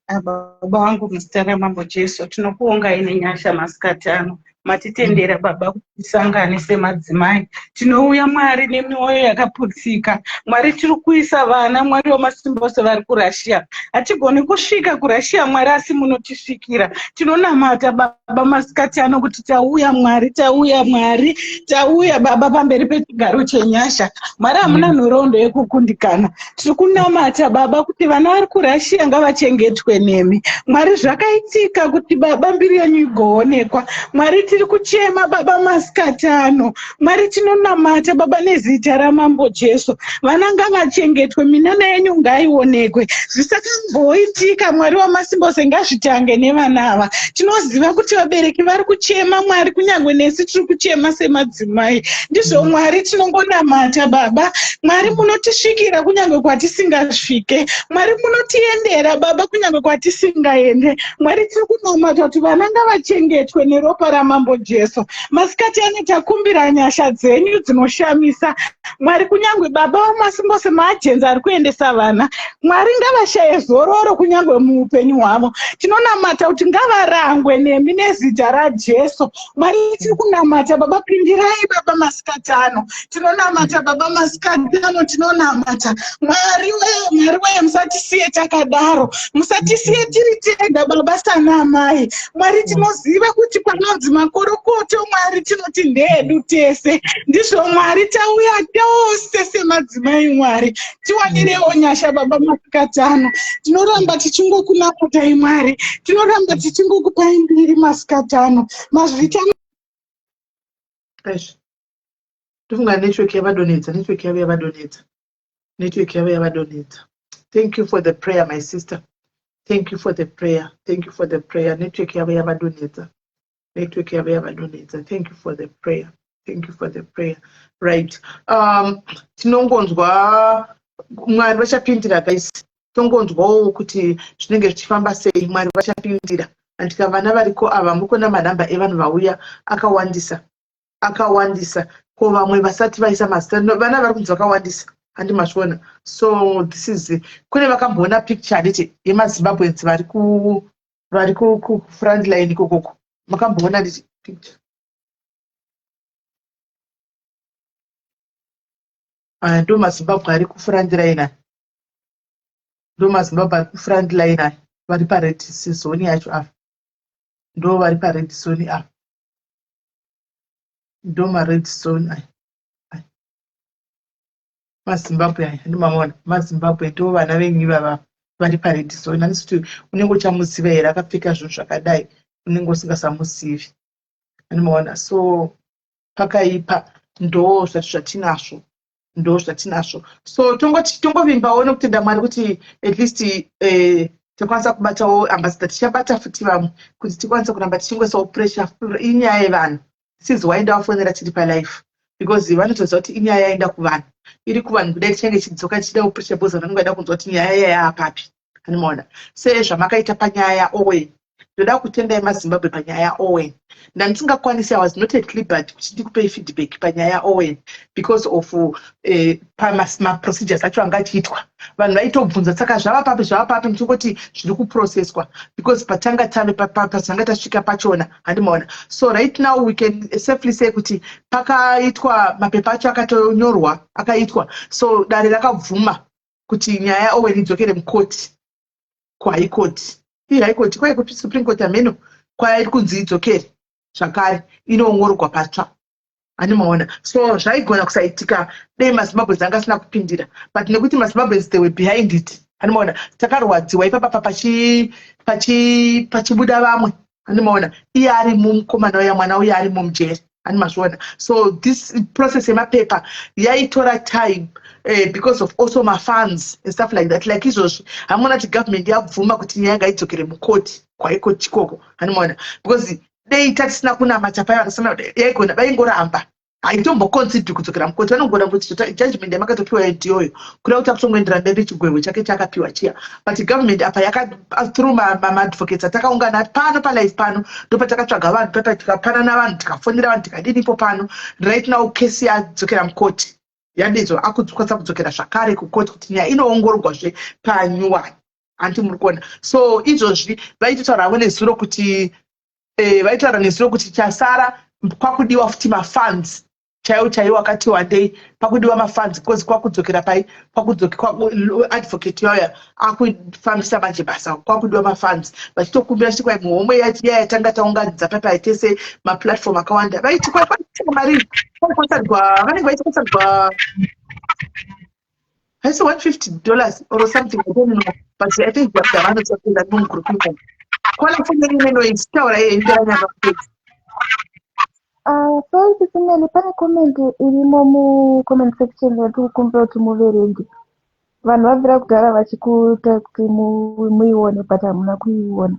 Baba vangu, muzita raMambo Jesu, tinokuongai nenyasha masikati ano. Matitendera Baba kuti tisangane semadzimai. Tinouya Mwari nemioyo yakaputsika. Mwari, tiri kuisa vana, Mwari wamasimba ose, vari kuRussia. Hatigoni kusvika kuRussia Mwari, asi munotisvikira. Tinonamata Baba masikati ano kuti tauya Mwari, tauya Mwari, tauya Baba pamberi pechigaro chenyasha. Mwari, hamuna nhoroondo yekukundikana. Tiri kunamata Baba kuti vana vari kuRussia ngavachengetwe nemi Mwari. Zvakaitika kuti Baba mbiri yenyu igoonekwa. Mwari, tiri kuchema Baba masikati ano. Mwari, tinonamata Baba nezita raMambo Jesu, vana ngavachengetwe, minana yenyu ngaionekwe. Zvisakamboitika, Mwari wamasimba ose, ngazvitange nevana ava. Tinoziva kuti vabereki vari kuchema Mwari, kunyange nesu tiri kuchema semadzimai. Ndizvo Mwari, tinongonamata Baba. Mwari, munotisvikira kunyange kwatisingasvike. Mwari, munotiendera Baba kunyange kwatisingaende. Mwari, tiri kunamata kuti vana ngavachengetwe neropa raMambo Jesu. Masikati ano takumbira nyasha dzenyu dzinoshamisa Mwari. Kunyange Baba vamasimbose, maagents ari kuendesa vana, Mwari, ngavashaye zororo kunyange muupenyu hwavo. Tinonamata kuti ngavarangwe nemi nezita raJesu. Mwari, tiri kunamata Baba, pindirai Baba masikati ano. Tinonamata Baba masikati ano, tinonamata Mwari wee, Mwari wee, musatisiye takadaro, musatisiye tiri tega Baba sana amai. Mwari, tinoziva kuti panonzi makorokoto Mwari, tinoti ndeedu tese. Ndizvo Mwari, tauya tose semadzimai. Mwari, tiwanirewo nyasha Baba masikati ano. Tinoramba tichingokunamatai Mwari, tinoramba tichingokupai mbiri masikati ano. Mazvita. Eish. Ndofunga network yavadonedza, network yavo yavadonedza, network yavo yavadonedza. Thank you for the prayer, my sister. Thank you for the prayer. Thank you for the prayer. Network yavo yavadonedza, network yavo yavadonedza. Thank you for the prayer. Thank you for the prayer. Right, tinongonzwa Mwari vachapindira, guys. Tongonzwawo kuti zvinenge zvichifamba sei. Mwari vachapindira. Andika vana variko ava, muri kuona manhamba evanhu vauya akawandisa, akawandisa. Ko vamwe vasati vaisa mazita? No, vana vari kunzi vakawandisa, handi mazviona? So this is, kune vakamboona picture handiti yemaZimbabweans vari ku front line ikokoko? Makamboona handiti picture aya? Ndo maZimbabwe ari kufront line aya. Ndo maZimbabwe ari kufront line aya, vari pared zone yacho ava, ndo vari pared zone ava, ndo mared zone aya. MaZimbabwe aya ndimamaona, maZimbabwe ndo vana venyu ivava vari pared zone. Handisi kuti unenge uchamuziva here akapfeka zvinhu zvakadai, unenge usingasamuzivi, andimaona. So pakaipa, ndo zvati zvatinazvo, ndo zvatinazvo. So tongoti tongovimbawo nokutenda Mwari kuti at least takwanisa kubatawo ambassador. Tichabata futi vamwe kuti tikwanise kuramba tichingoisawo pressure. Inyaya yevanhu, this is why ndavafonera tiri palive, because vanotoziva kuti inyaya yaenda kuvanhu, iri kuvanhu. Kudai tichange ichidzoka tichidawo pressure, because vanenge vaida kunzwa kuti nyaya yayapapi, animaona. Sezvamakaita panyaya yaOwen, ndoda kutendai maZimbabwe panyaya yaOwen. Ndandisingakwanisi, I was not at liberty kuti ndikupei feedback panyaya yaOwen because of pamaprocedures acho anga achiitwa. Vanhu vaitobvunza, saka zvava papi, zvava papi? Ndichingoti zviri kuprocesswa because patanga tave patanga tasvika pachona, handimaona. So right now we can safely say kuti pakaitwa mapepa acho, akatonyorwa, akaitwa. So dare rakabvuma kuti nyaya yaOwen idzokere mukoti, kuHigh Court, iHigh Court kwai kuti Supreme Court, ameno kwairi kunzi idzokere zvakare inoongororwa patsva, animaona. So zvaigona kusaitika dei maZimbabwes anga asina kupindira, but nekuti maZimbabwes, they were behind it, animaona. Takarwadziwa ipapapa pachibuda vamwe, animaona, iye arimo mukomana uya, mwana uya arimo mujeri, animazviona. So this process yemapepa yaitora time because of also mafunds and stuff like that. Like izvozvi hamuna kuti government yabvuma kuti nyaya ngaidzokere mukoti, kuHigh Court chikoko, animaona, because dei tatisina kunamata paya yaigona vaingoramba, haitomboconsider kudzokera mukoti. Vanogona kuti judgment yamakatopiwa ndiyoyo, kuda kuti akutongoendera mberi chigwegwe chake chaakapiwa chiya. But government apa yaka through maadvocates atakaungana pano palive pano, ndopatakatsvaga vanhu papa, tikapanana vanhu, tikafonera vanhu, tikadinipo pano. Right now kesi yadzokera mukoti, yadedzwa, akukwanisa kudzokera zvakare kukoti kuti nyaya inoongororwazve panyuwani, hanti muri kuona? So izvozvi vaitotaura havo nezuro kuti vaitaura nezuro kuti chasara kwakudiwa futi mafunds chaiwo chaiwo akati wandei, pakudiwa mafunds because kwakudzokera pai advocate yauya akufambisa manje basa, kwakudiwa mafunds. Vachitokumbira chiti kwai muhomwe yaya yatanga taunganidza papai tese, maplatform akawanda, vaiti kwai mari kwakwasarwa, vanenge vaiti kwasarwa haisi $150 or something, I don't know, but I think vanotopinda mugroup imomo. Kola foni ine noise, taura iye ndiranyanga kupedza. Sorry Sisi Meli, pane comment irimo mucomment section yatiri kukumbira kuti muverenge. Vanhu vabvira kudhara vachikuita kuti muione, but hamuna kuiona.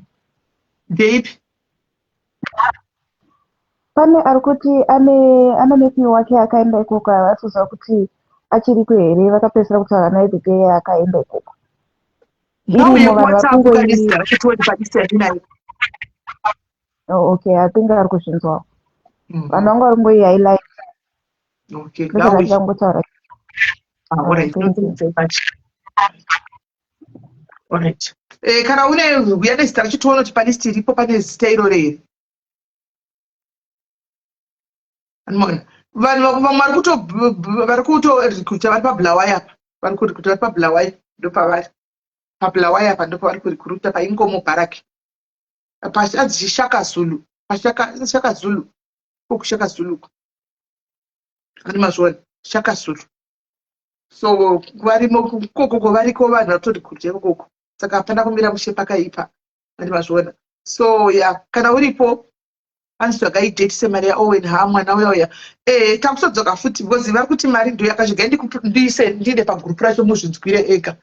Ndeipi? Pane ari kuti ane nephew wake akaenda ikoko, havasi kuziva kuti achiriko here, vakapedzisira kutaura naye the day akaenda ikoko. Ngauye Irimo, vanhu kuWhatsApp. vari Kanizita racho tione palist yatinayo. Oh, okay, I think ari kuzvinzwawo. Vanhu vangu vari kungoihighlight. Okay. Ndosaka Ngauye. tichangotaura. Ah, all right. Thank No, you. thank you very much. All right. Kana une uya nezita racho tione kuti palist iripo pane zita iroro here. Anoona. Vanhu vamwe vari kuto recruita vari paBulawayo apa. Vari kurecruita vari paBulawayo, ndopavari. PaBulawayo apa ndopavari kurecruita paInkomo Barrack. Pasi anzi Shaka Zulu. Pashaka Shaka Zulu. Uku Shaka Zulu. Ani mazviona? Shaka Zulu. So varimo kokoko, variko vanhu vatorecruita ikokoko, saka hapana kumira mushe, pakaipa, andi mazviona. So ya, kana uripo, anzi tsvagai date semari yaOwen. Ha, mwana uya uya takutodzoka futi because vari kuti mari ndo yakasvika. Ndiise ndiende pagroup racho muzvinzwire ega,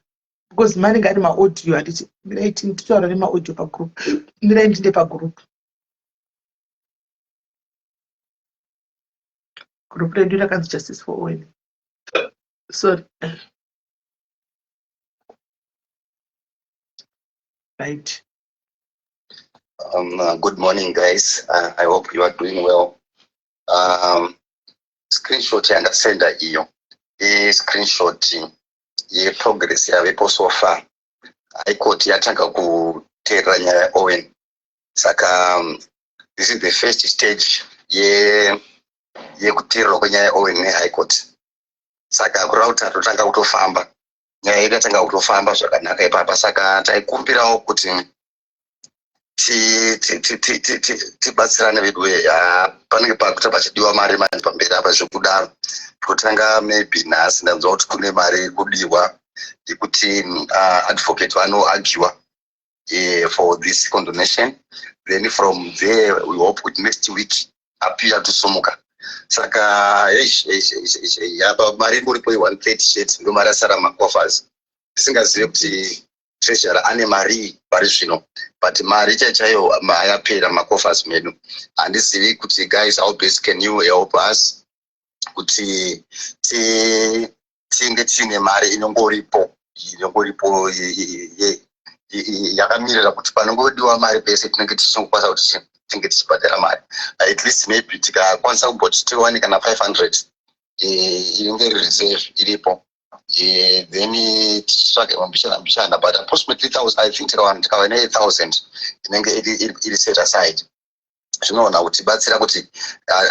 because manenge ari maaudio, handiti? Mirai titaura nemaaudio pagroup. Mirai ndinde pagroup, group redu rakanzi Justice for Owen. Sorry, right. Good morning, guys. I hope you are doing well. Screenshot yandasenda iyo i-screenshot yeprogress yavepo so far. High Court yatanga kuteerera nyaya yaOwen, saka this is the first stage yekuteererwa kwenyaya yaOwen neHigh Court. Saka kureva kuti tatotanga kutofamba. Nyaya yedu yatanga kutofamba zvakanaka ipapa. Saka taikumbirawo kuti tibatsirane vedu. Panenge pakuita pachidiwa mari manje pamberi apa zvekudaro. Totanga maybe nhasi ndanzwa kuti kune mari iri kudiwa yekuti advocate vanoargua for this condonation. Then from there we hope kuti next week appeal tosumuka. Saka eish, eish, eish, eish, eish, apa mari ingoripo i130 chete, ndo mari asara macoffers. Tisingazive kuti treasurer ane mari pari zvino, but mari chaiyo chaiyo yapera macoffers medu. Handizivi kuti, guys, how best can you help us kuti tinge tiine mari inongoripo yakamirira kuti panongodiwa mari pese tinenge tichingokwanisa kuti tinge tichibhadhara mari. At least maybe tikakwanisa kumboti tiwane kana 500 inenge iri reserve iripo, then tichitsvage mbichana mbichana, but approximately thousand, I think tikava ne1000 inenge iri set aside, zvinoona kutibatsira kuti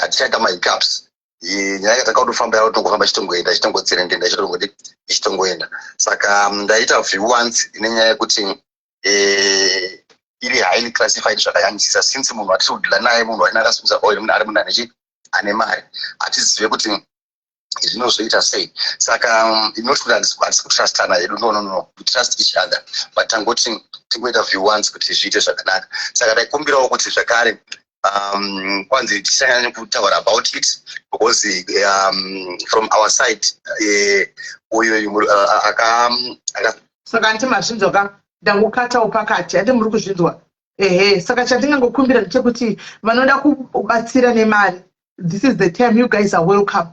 hatichaita mahiccups. Nyaya yakatanga kutofamba yakutongofamba, ichitongoenda, ichitongotserendenda, ichitongodi, ichitongoenda. Saka ndaita view once ine nyaya yekuti iri highly classified zvakanyanyisisa, since munhu atiri kudeala naye, munhu aina akasimisa oil, munhu ari munhu anechi ane mari, hatizive kuti zvinozoita sei. Saka not kuti hatisi kutrustana hedu, no, no, no, we trust each other, but tangoti tingoita view once kuti zviite zvakanaka. Saka taikumbirawo kuti zvakare kwanzi tisanyanye kutaura about it because from our side uyu aka Saka handiti mazvinzwa ka? Ndangokatawo pakati, handi muri kuzvinzwa? Ehe. Saka chandingangokumbira ndechekuti vanoda kubatsira nemari, this is the time, you guys are welcome,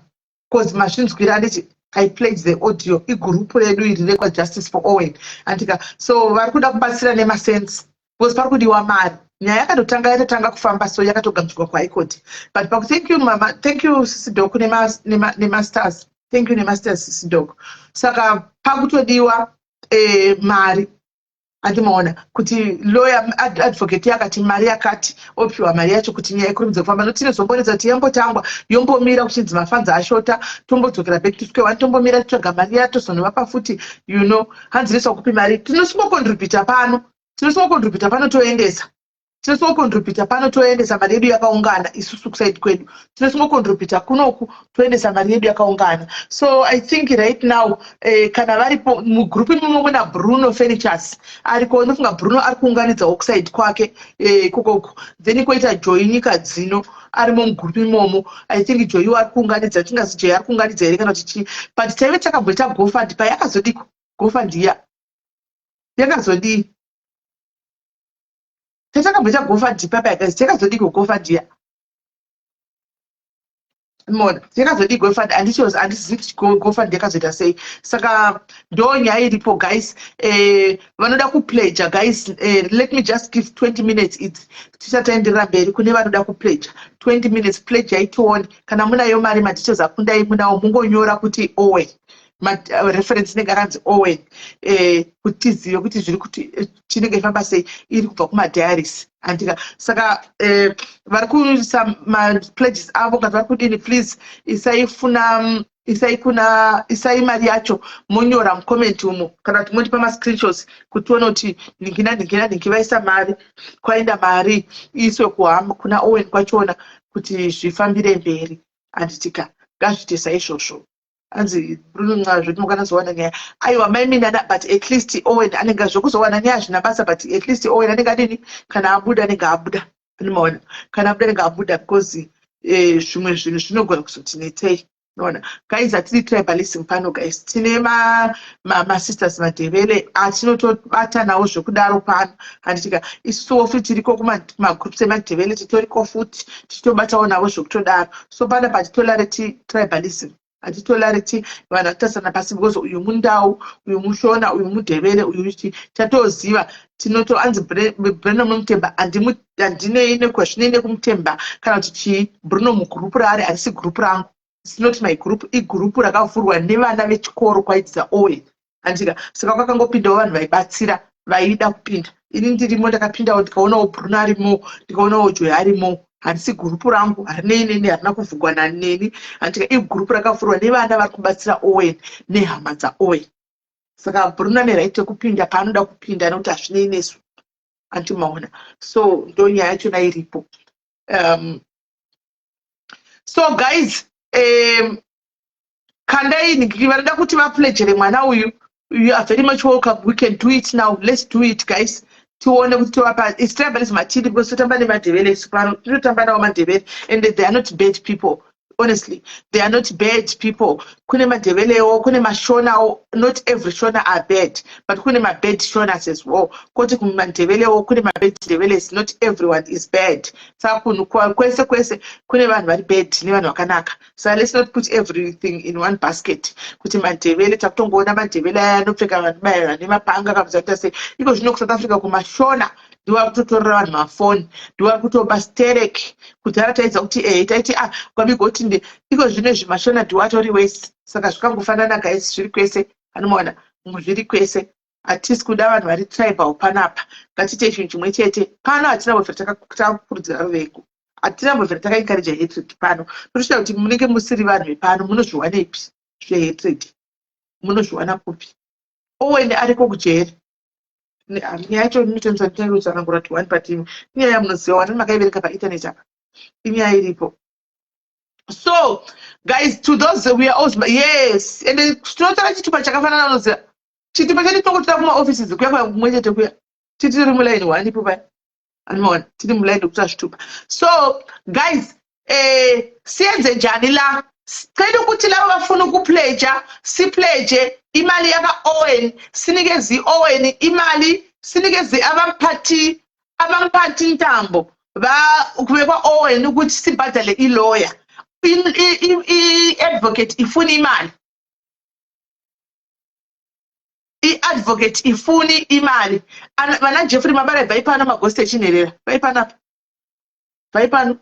because mazvinzwira, handiti? I played the audio. Igurupu redu iri rekwaJustice for Owen, andika? So vari kuda kubatsira nemasense, because pari kudiwa mari. Nyaya yakatotanga, yatotanga kufamba, so yakatogamuchirwa kuHigh Court, but paku thank you mama, thank you sisidok nemasters, thank you nemasters, sisidok. Saka pakutodiwa mari, andimaona kuti lawyer advocate yakati mari yakati, opiwa mari yacho kuti nyaya ikurumidze kufamba, nokuti tinozomboredza kuti yambotangwa, yombomira, kuchinzi mafunds ashota, tombodzokera back to square one, tombomira titsvaga mari yatozondovapa futi. Hanzi reswa kupi mari? Tinosingocontributa pano, tinosingocontributa pano, toendesa, tinosingocontributa pano, toendesa. Mari yedu yakaungana isusu kuside kwedu, tinosingocontributa kunoku, toendesa mari yedu yakaungana. So I think right now kana varipo mugrupu imomo, muna Bruno Furnitures ariko, ndofunga Bruno ari kuunganidzawo kuside kwake ikokoko. Then koita Joy Nyika Dzino arimo mugrupu imomo. I think Joy ari kuunganidza, tingazi Joy ari kuunganidza here kana kuti chii? But taive takamboita GoFund, payakazodiko GoFund iya yakazodii? Tatakamboita GoFund papa, yakazi yakazodiko GoFund iya? Mona yakazodii GoFund? Handizivi kuti GoFund yakazoita sei. Saka ndo nyaya iripo, guys. Vanoda kupledger, guys, let me just give 20 minutes idzi tisati taenderera mberi. Kune vanoda kupledger, 20 minutes, pledge yaitione. Kana munayo mari, madetails akundai munawo, mungonyora kuti Owen, reference inenge akanzi Owen, kuti tizive kuti zviri kuti chinenge ifamba sei, iri kubva kumadiaries, andika? Saka vari kuisa mapledges avo kana vari kudini, please isai funa, isai kuna, isai mari yacho, monyora mucomment umo kana kuti mondipa mascreenshots kuti tione kuti nhingi nanhingi nanhingi vaisa mari, kwaenda mari, iiswe kuhama kuna Owen kwachona kuti zvifambire mberi, handitika? Ngazviite saizvozvo. Hanzi Bruno Nca zvoti mukanazowana nyaya. Aiwa, maiminana, but at least Owen anenge zvokuzowana nyaya hazvina basa, but at least Owen anenge adini? Kana abuda anenge abuda, anomaona, kana abuda anenge abuda, because zvimwe zvinhu zvinogona kuzotinetsei. Noona guys, hatidi tribalism pano, guys. Tine masisters maDhevele atinotobata nawo zvekudaro pano, handitika? Isusuwo futi tiriko kumagroups emaDhevele, titoriko futi, tichitobatawo navo zvekutodaro. So panapa hatitolerate tribalism, hatitolerate vanhu vakutarisana pasi because uyu muNdau, uyu muShona, uyu muDhevele, uyu chi. Chatoziva tinoto anzi Bruno Mutemba, handinei nekwazvinei nekumutemba kana kuti chii. Bruno mugurupu raari harisi gurupu rangu, it's not my group. Igurupu rakavhurwa nevana vechikoro kwaidzidza Owen, handika? Saka kwakangopindawo vanhu vaibatsira, vaida kupinda. Ini ndirimo, ndakapindawo, ndikaonawo Bruno arimo, ndikaonawo Joy arimo. Harisi gurupu rangu, harinei neni, harina kuvhurwa naneni, handika? Igurupu rakavhurwa nevana vari kubatsira Owen nehama dzaOwen. Saka Bruno ane right yekupinda paanoda kupinda, nekuti hazvinei nesu, andimaona. So ndo nyaya yachona iripo. So guys, kandai vanoda kuti vapledgere mwana uyu. You are very much welcome. We can do it now. Let's do it, guys. Tione kuti tovapa. It's tribalism hatidi, because totamba nemaNdebele isu pano. Tinotamba navo maNdebele, and they are not bad people. Honestly, they are not bad people. Kune maNdebelewo, kune maShonawo. Not every Shona are bad, but kune mabad Shonas as well. Koti kumaNdebelewo kune mabad Ndebeles. Not everyone is bad. Saka kunhu kwese kwese kune vanhu vari bad nevanhu vakanaka. So let's not put everything in one basket, kuti maNdebele. Takutongoona maNdebele aya anopfeka vanhu vane mapanga kamuzaita sei. Iko zvino kuSouth Africa kumaShona ndiwo ari kutotorera vanhu mafoni, ndiwo ari kutoba sterek. Kudhara taidza kuti ehe, taiti a ah, kwabigoti nde. Iko zvino izvi maShona ndiwo atori wese. Saka zvikangofanana, guys, zviri kwese, anomaona, zviri kwese. Hatisi kuda vanhu vari tribal panapa. Ngatiite chinhu chimwe chete pano. Hatina mbobvira takakurudzira ruvengo, hatina mbobvira takaencourage hatred pano. Totosvika kuti munenge musiri vanhu vepano, munozviwanepi zvehatred? Munozviwana kupi? Owen ariko kujeri. Nyaya yacho inotonza ndinotsanangura kuti one, but inyaya yamunoziva, wana makaiverenga painternet apa, inyaya iripo. So guys, to those, we are also, yes, and tinotora chitupa chakafanana. Unoziva chitupa chedu tinongotora kumaoffices kuya kuya kumwe chete kuya, titiri mulaini one ipo paya, anomaona, tiri mulaini wekutora zvitupa. So guys, siyenze njani la? Sicela ukuthi laba bafuna ukupledga, sipledge imali yaka-Owen, sinikeze i-Owen imali, sinikeze abamphathi ntambo kubekwa Owen ukuthi sibhadale i-lawyer. I-advocate ifuna imali, i-advocate ifuni imali. Vana Jeffrey Mabara, bvai pano. Magosti echinherera, bvai panapa, bvai pano.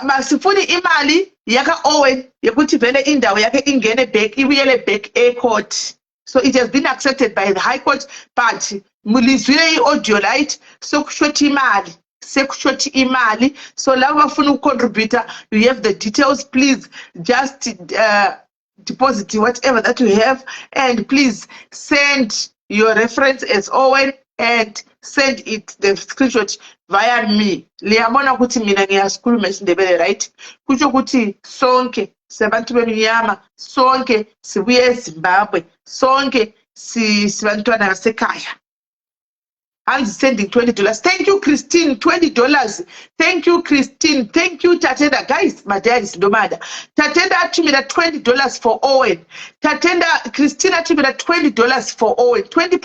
Masifuni imali yaka-Owen yekuthi vele indawo yakhe ingene back, ibuyele back ecourt. So it has been accepted by the High Court, but mulizwile i-audio, right? Sekushoti imali, sekushoti imali. So labo bafuna ukucontributa, you have the details. Please just deposit whatever that you have, and please send your reference as Owen and send it, the screenshot, via me. Liyabona ukuthi mina ngiyasikhuluma isiNdebele, right? Kusho ukuthi sonke sabantu bemnyama, sonke sibuye eZimbabwe, sonke sibantwana basekhaya. Hanzi sending $20. Thank you, Christine. $20. Thank you, Christine. Thank you, Tatenda. Guys, madiaries ndomada. Tatenda atumira $20 for Owen. Tatenda, Christine atumira $20 for Owen. £20,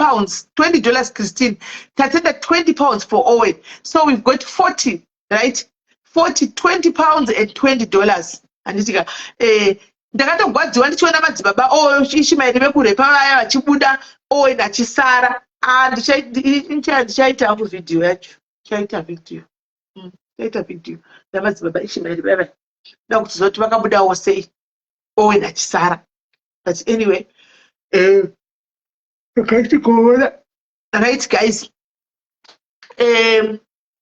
$20, Christine. Tatenda, £20 for Owen. So we've got 40, right? 40, £20 and $20. Handiti ka? Ndakatogwadziwa ndichiona madzibaba Ishimaeri vekurepa vaya vachibuda, Owen achisara. Ah, ndichaita hangu vhidhiyo yacho, ndichaita vhidhiyo, ndichaita vhidhiyo yamadzibaba Ishimaeri vaya vaya. Da kuziva kuti vakabudawo sei, Owen achisara. But anyway, akatikuona, right guys?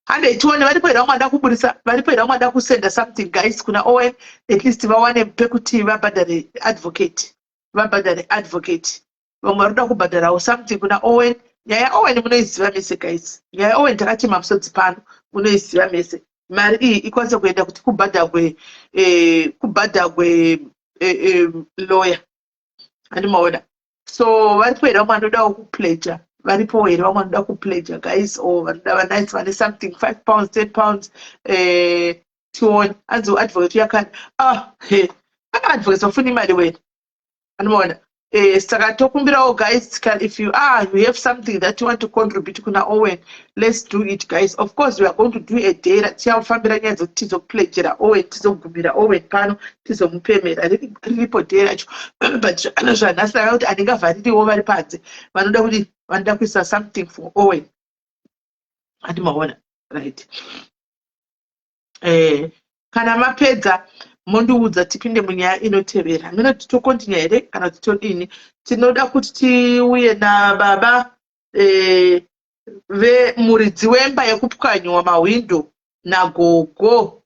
Handei tione varipo here vamwe vada kuburisa. Varipo here vamwe vada kusenda something, guys, kuna Owen? At least vawane pekuti vabhadhare advocate, vabhadhare advocate. Vamwe vari kuda kubhadharawo something kuna Owen. Nyaya yaOwen munoiziva mese, guys. Nyaya yaOwen takachema musodzi pano, munoiziva mese. Mari iyi ikwanise kuenda kuti kubhadhagwe lawyer, handimaona? So varipo here vamwe vanodawo kupledga? Varipo here vamwe vanoda kupledga, guys, or vanoda vanice vane something, £5, £10? Tione. Anzi advocate uyakani. Ah, he, advocate vafuna imali wena, anomaona? Saka tokumbirawo, guys, if you have something that you want to contribute kuna Owen, let's do it, guys. Of course we are going to do a day ratichafambira nyaya dzekuti tizopledgera Owen, tizogumira Owen pano, tizomupemera. Riripo day racho, but zvanhasi ndaka kuti handingavhaririwo vari panze vanoda kuti vanoda kuisa something for Owen, handimaona? Right. Kana mapedza mondiudza, tipinde munyaya inotevera. Minoti tocontinue here kana kuti todini? Tinoda kuti tiuye nababa vemuridzi wemba yekupwanyiwa mahwindo nagogo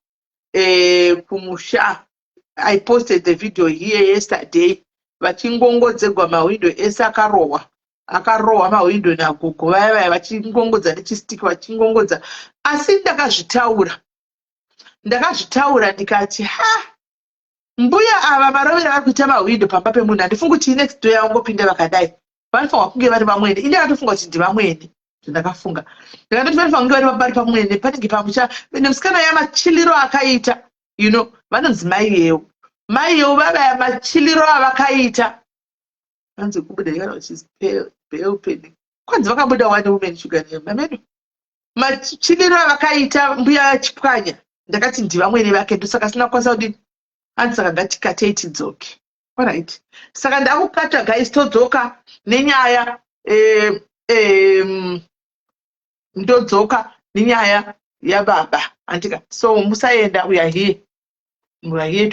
kumusha. I posted the video here yesterday. Vachingongodzegwa mahwindo ese akarohwa, akarohwa mahwindo nagogo vaya vaya, vachingongodza nechistiki, vachingongodza. Asi ndakazvitaura, ndakazvitaura ndikati, "Ha, mbuya ava marovero vari kuita mahwindo pamba pemunhu, handifungi kuti next door yavangopinda vakadai, vanofanirwa kunge vari vamwene." Ini ndakatofunga kuti ndivamwene. Zvandakafunga, ndakatoti vanofanira kunge vari pamwene, panenge pamusha nemusikana yamachiliro akaita. Vanonzi Mai Yeu, Mai Yeu vavaya, machiliro avakaita. Vanzi kubuda kana kuti kwanzi vakabuda one woman sugar mameno, machiliro avakaita mbuya Chipwanya, ndakati ndivamwene vake, ndosaka sina kukwanisa kudini. Hanzi saka ngatikatei tidzoke. Alright, saka ndakukata guys, todzoka nenyaya, ndodzoka nenyaya yababa andika. So musaenda, we are here, we are here.